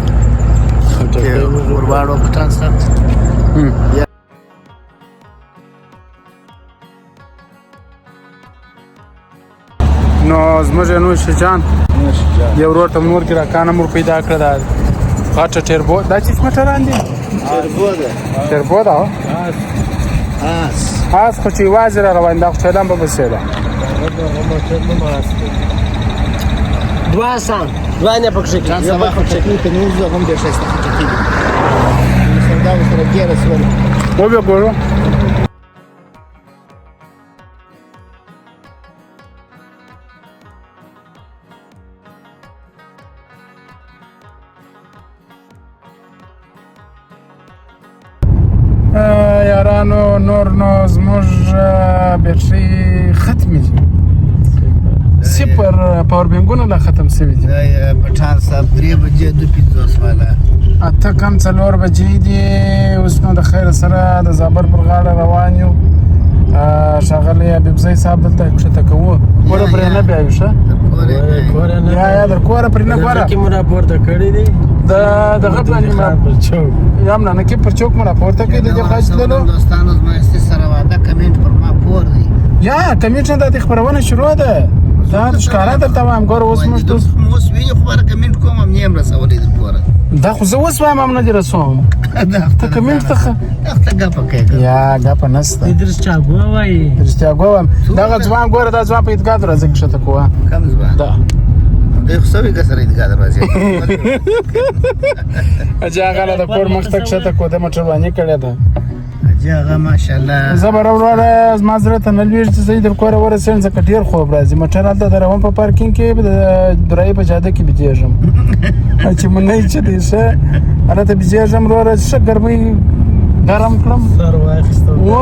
[SPEAKER 2] ورواړو پټان صاحب.
[SPEAKER 1] نو زموږ نوش جان یو ورور ته نور ګراکان هم ور پیدا کړه. دا غټه ټربو دا چې موټران دي؟
[SPEAKER 2] ټربو ده.
[SPEAKER 1] ټربو ده.
[SPEAKER 2] اس.
[SPEAKER 1] اس خو چې یوازې را روان دا خو چلم به بسې ده.
[SPEAKER 3] دوه اسان دوه نه پکښې
[SPEAKER 2] جان
[SPEAKER 3] کې یو
[SPEAKER 2] سبا
[SPEAKER 3] بل پکښې.
[SPEAKER 2] خټکی ته نور زه هم ډېر ښایسته خټکی دي. سودا ورسره ډېره سوله.
[SPEAKER 1] وبه ګورو. یارانو نور نو زموږ بیټري ختمې دي، صفر پاور بینکونه لا ختم شوي دي.
[SPEAKER 2] دا پټان صاحب 3 بجې 2:50 والا.
[SPEAKER 1] اته کم 4 بجې دي. اوس نو د خیر سره د زابر پر غاړه روان یو. ښاغلی حبیبزی صاحب دلته کښته کوو، کوره پرې نه بیایو ښه؟ یا یا در کوره پرې نه ګوره.
[SPEAKER 4] کې مو راپورته کړی دی.
[SPEAKER 1] د دغه پلان
[SPEAKER 4] خان پر چوک.
[SPEAKER 1] یا هم نه کې پر چوک مو راپورته کړي د دې خاص تللو.
[SPEAKER 2] دوستانو زما استي سره واده کمنټ پر ما پور دی.
[SPEAKER 1] یا کمنټ نه، د خپرونه شروع ده، دا ښکاره درته وایم. ګوره اوس موږ دوست
[SPEAKER 2] اوس ویني خو باره کمنټ کوم هم نیم رسولې در کوره.
[SPEAKER 1] دا خو زه اوس وایم هم نه دي رسوم. ته کمنټ ته
[SPEAKER 2] ته ګپه کوې.
[SPEAKER 1] یا ګپه نسته.
[SPEAKER 3] رښتیا وایي.
[SPEAKER 1] رښتیا ګوم. دغه ځوان ګوره، دا ځوان په عیدګاه دروازه کې کښته کوه.
[SPEAKER 2] کم ځوان؟
[SPEAKER 1] دا.
[SPEAKER 2] دوی خو سوي که سره عیدګاه دروازې.
[SPEAKER 1] اجي هغه له د کور مخ ته کښته کوه، د موټرواني کړې ده.
[SPEAKER 2] اجي هغه ماشاءالله.
[SPEAKER 1] زه به وروره زما زړه ته نه لوېږي چې زه یې در کوره ورسېږم، ځکه ډېر خوب راځي. موټر هلته دروم په پارکینګ کې، د درایې په جاده کې بېدېږم چې مونږ چې دی ښه هلته بېدېږم وروره، ښه ګرمۍ ګرم کړم.
[SPEAKER 4] سر واخیستو.
[SPEAKER 1] و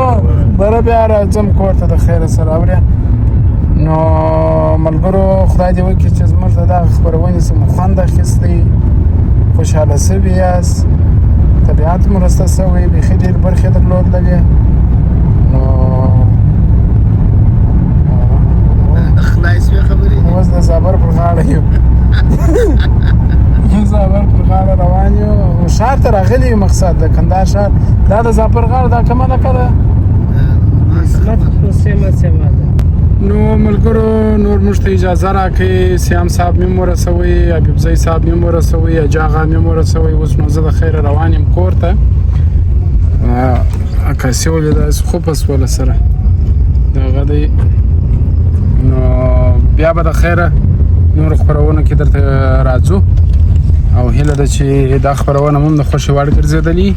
[SPEAKER 1] بره بیا راځم کور ته د خیره سره اورې. نو ملګرو خدای دې وکړي چې زموږ د دغه خپرونې څخه مو خوند اخیستی، خوشحاله شوي یاست، طبیعت مو رسته شوی، بیخي ډېرې برخې درلودلې. نو
[SPEAKER 2] خدای سوې خبرې.
[SPEAKER 1] اوس د زابر پر غاړه یو، زابر پر غاړه روان یو، ښار ته راغلي یو. مقصد د کندهار ښار دا د زابر غاړه دا کومه لکه ده؟
[SPEAKER 3] سیمه سیمه ده.
[SPEAKER 1] نو ملګرو نور موږ ته اجازه راکړئ. سیام صاحب مې ورسوي، حبیبزی صاحب مې ورسوي، اجاغا مې ورسوي. اوس نو زه د خیره روان یم کور ته. عکاسي ولې داسې خوپه سوله سره دغه دی. نو بیا به د خیره نورو خپرونو کې درته راځو، او هیله ده چې دا خپرونه هم د خوښې وړ ګرځېدلې.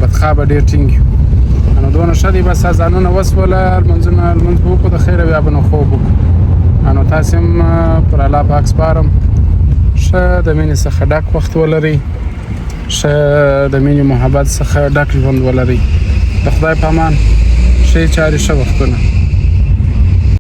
[SPEAKER 1] بدخوا به ډېر ټینګ یو. نو دونه ښه دی، بس اذانونه وسوله، لمونځونه لمونځ به وکړو د خیره، بیا به نو خوب وکړو. نو تاسې هم پر الله پاک سپارم، ښه د مینې څخه ډک وخت ولرئ، ښه د مینې محبت څخه ډک ژوند ولرئ. د خدای په امان، ښې چارې ښه وختونه.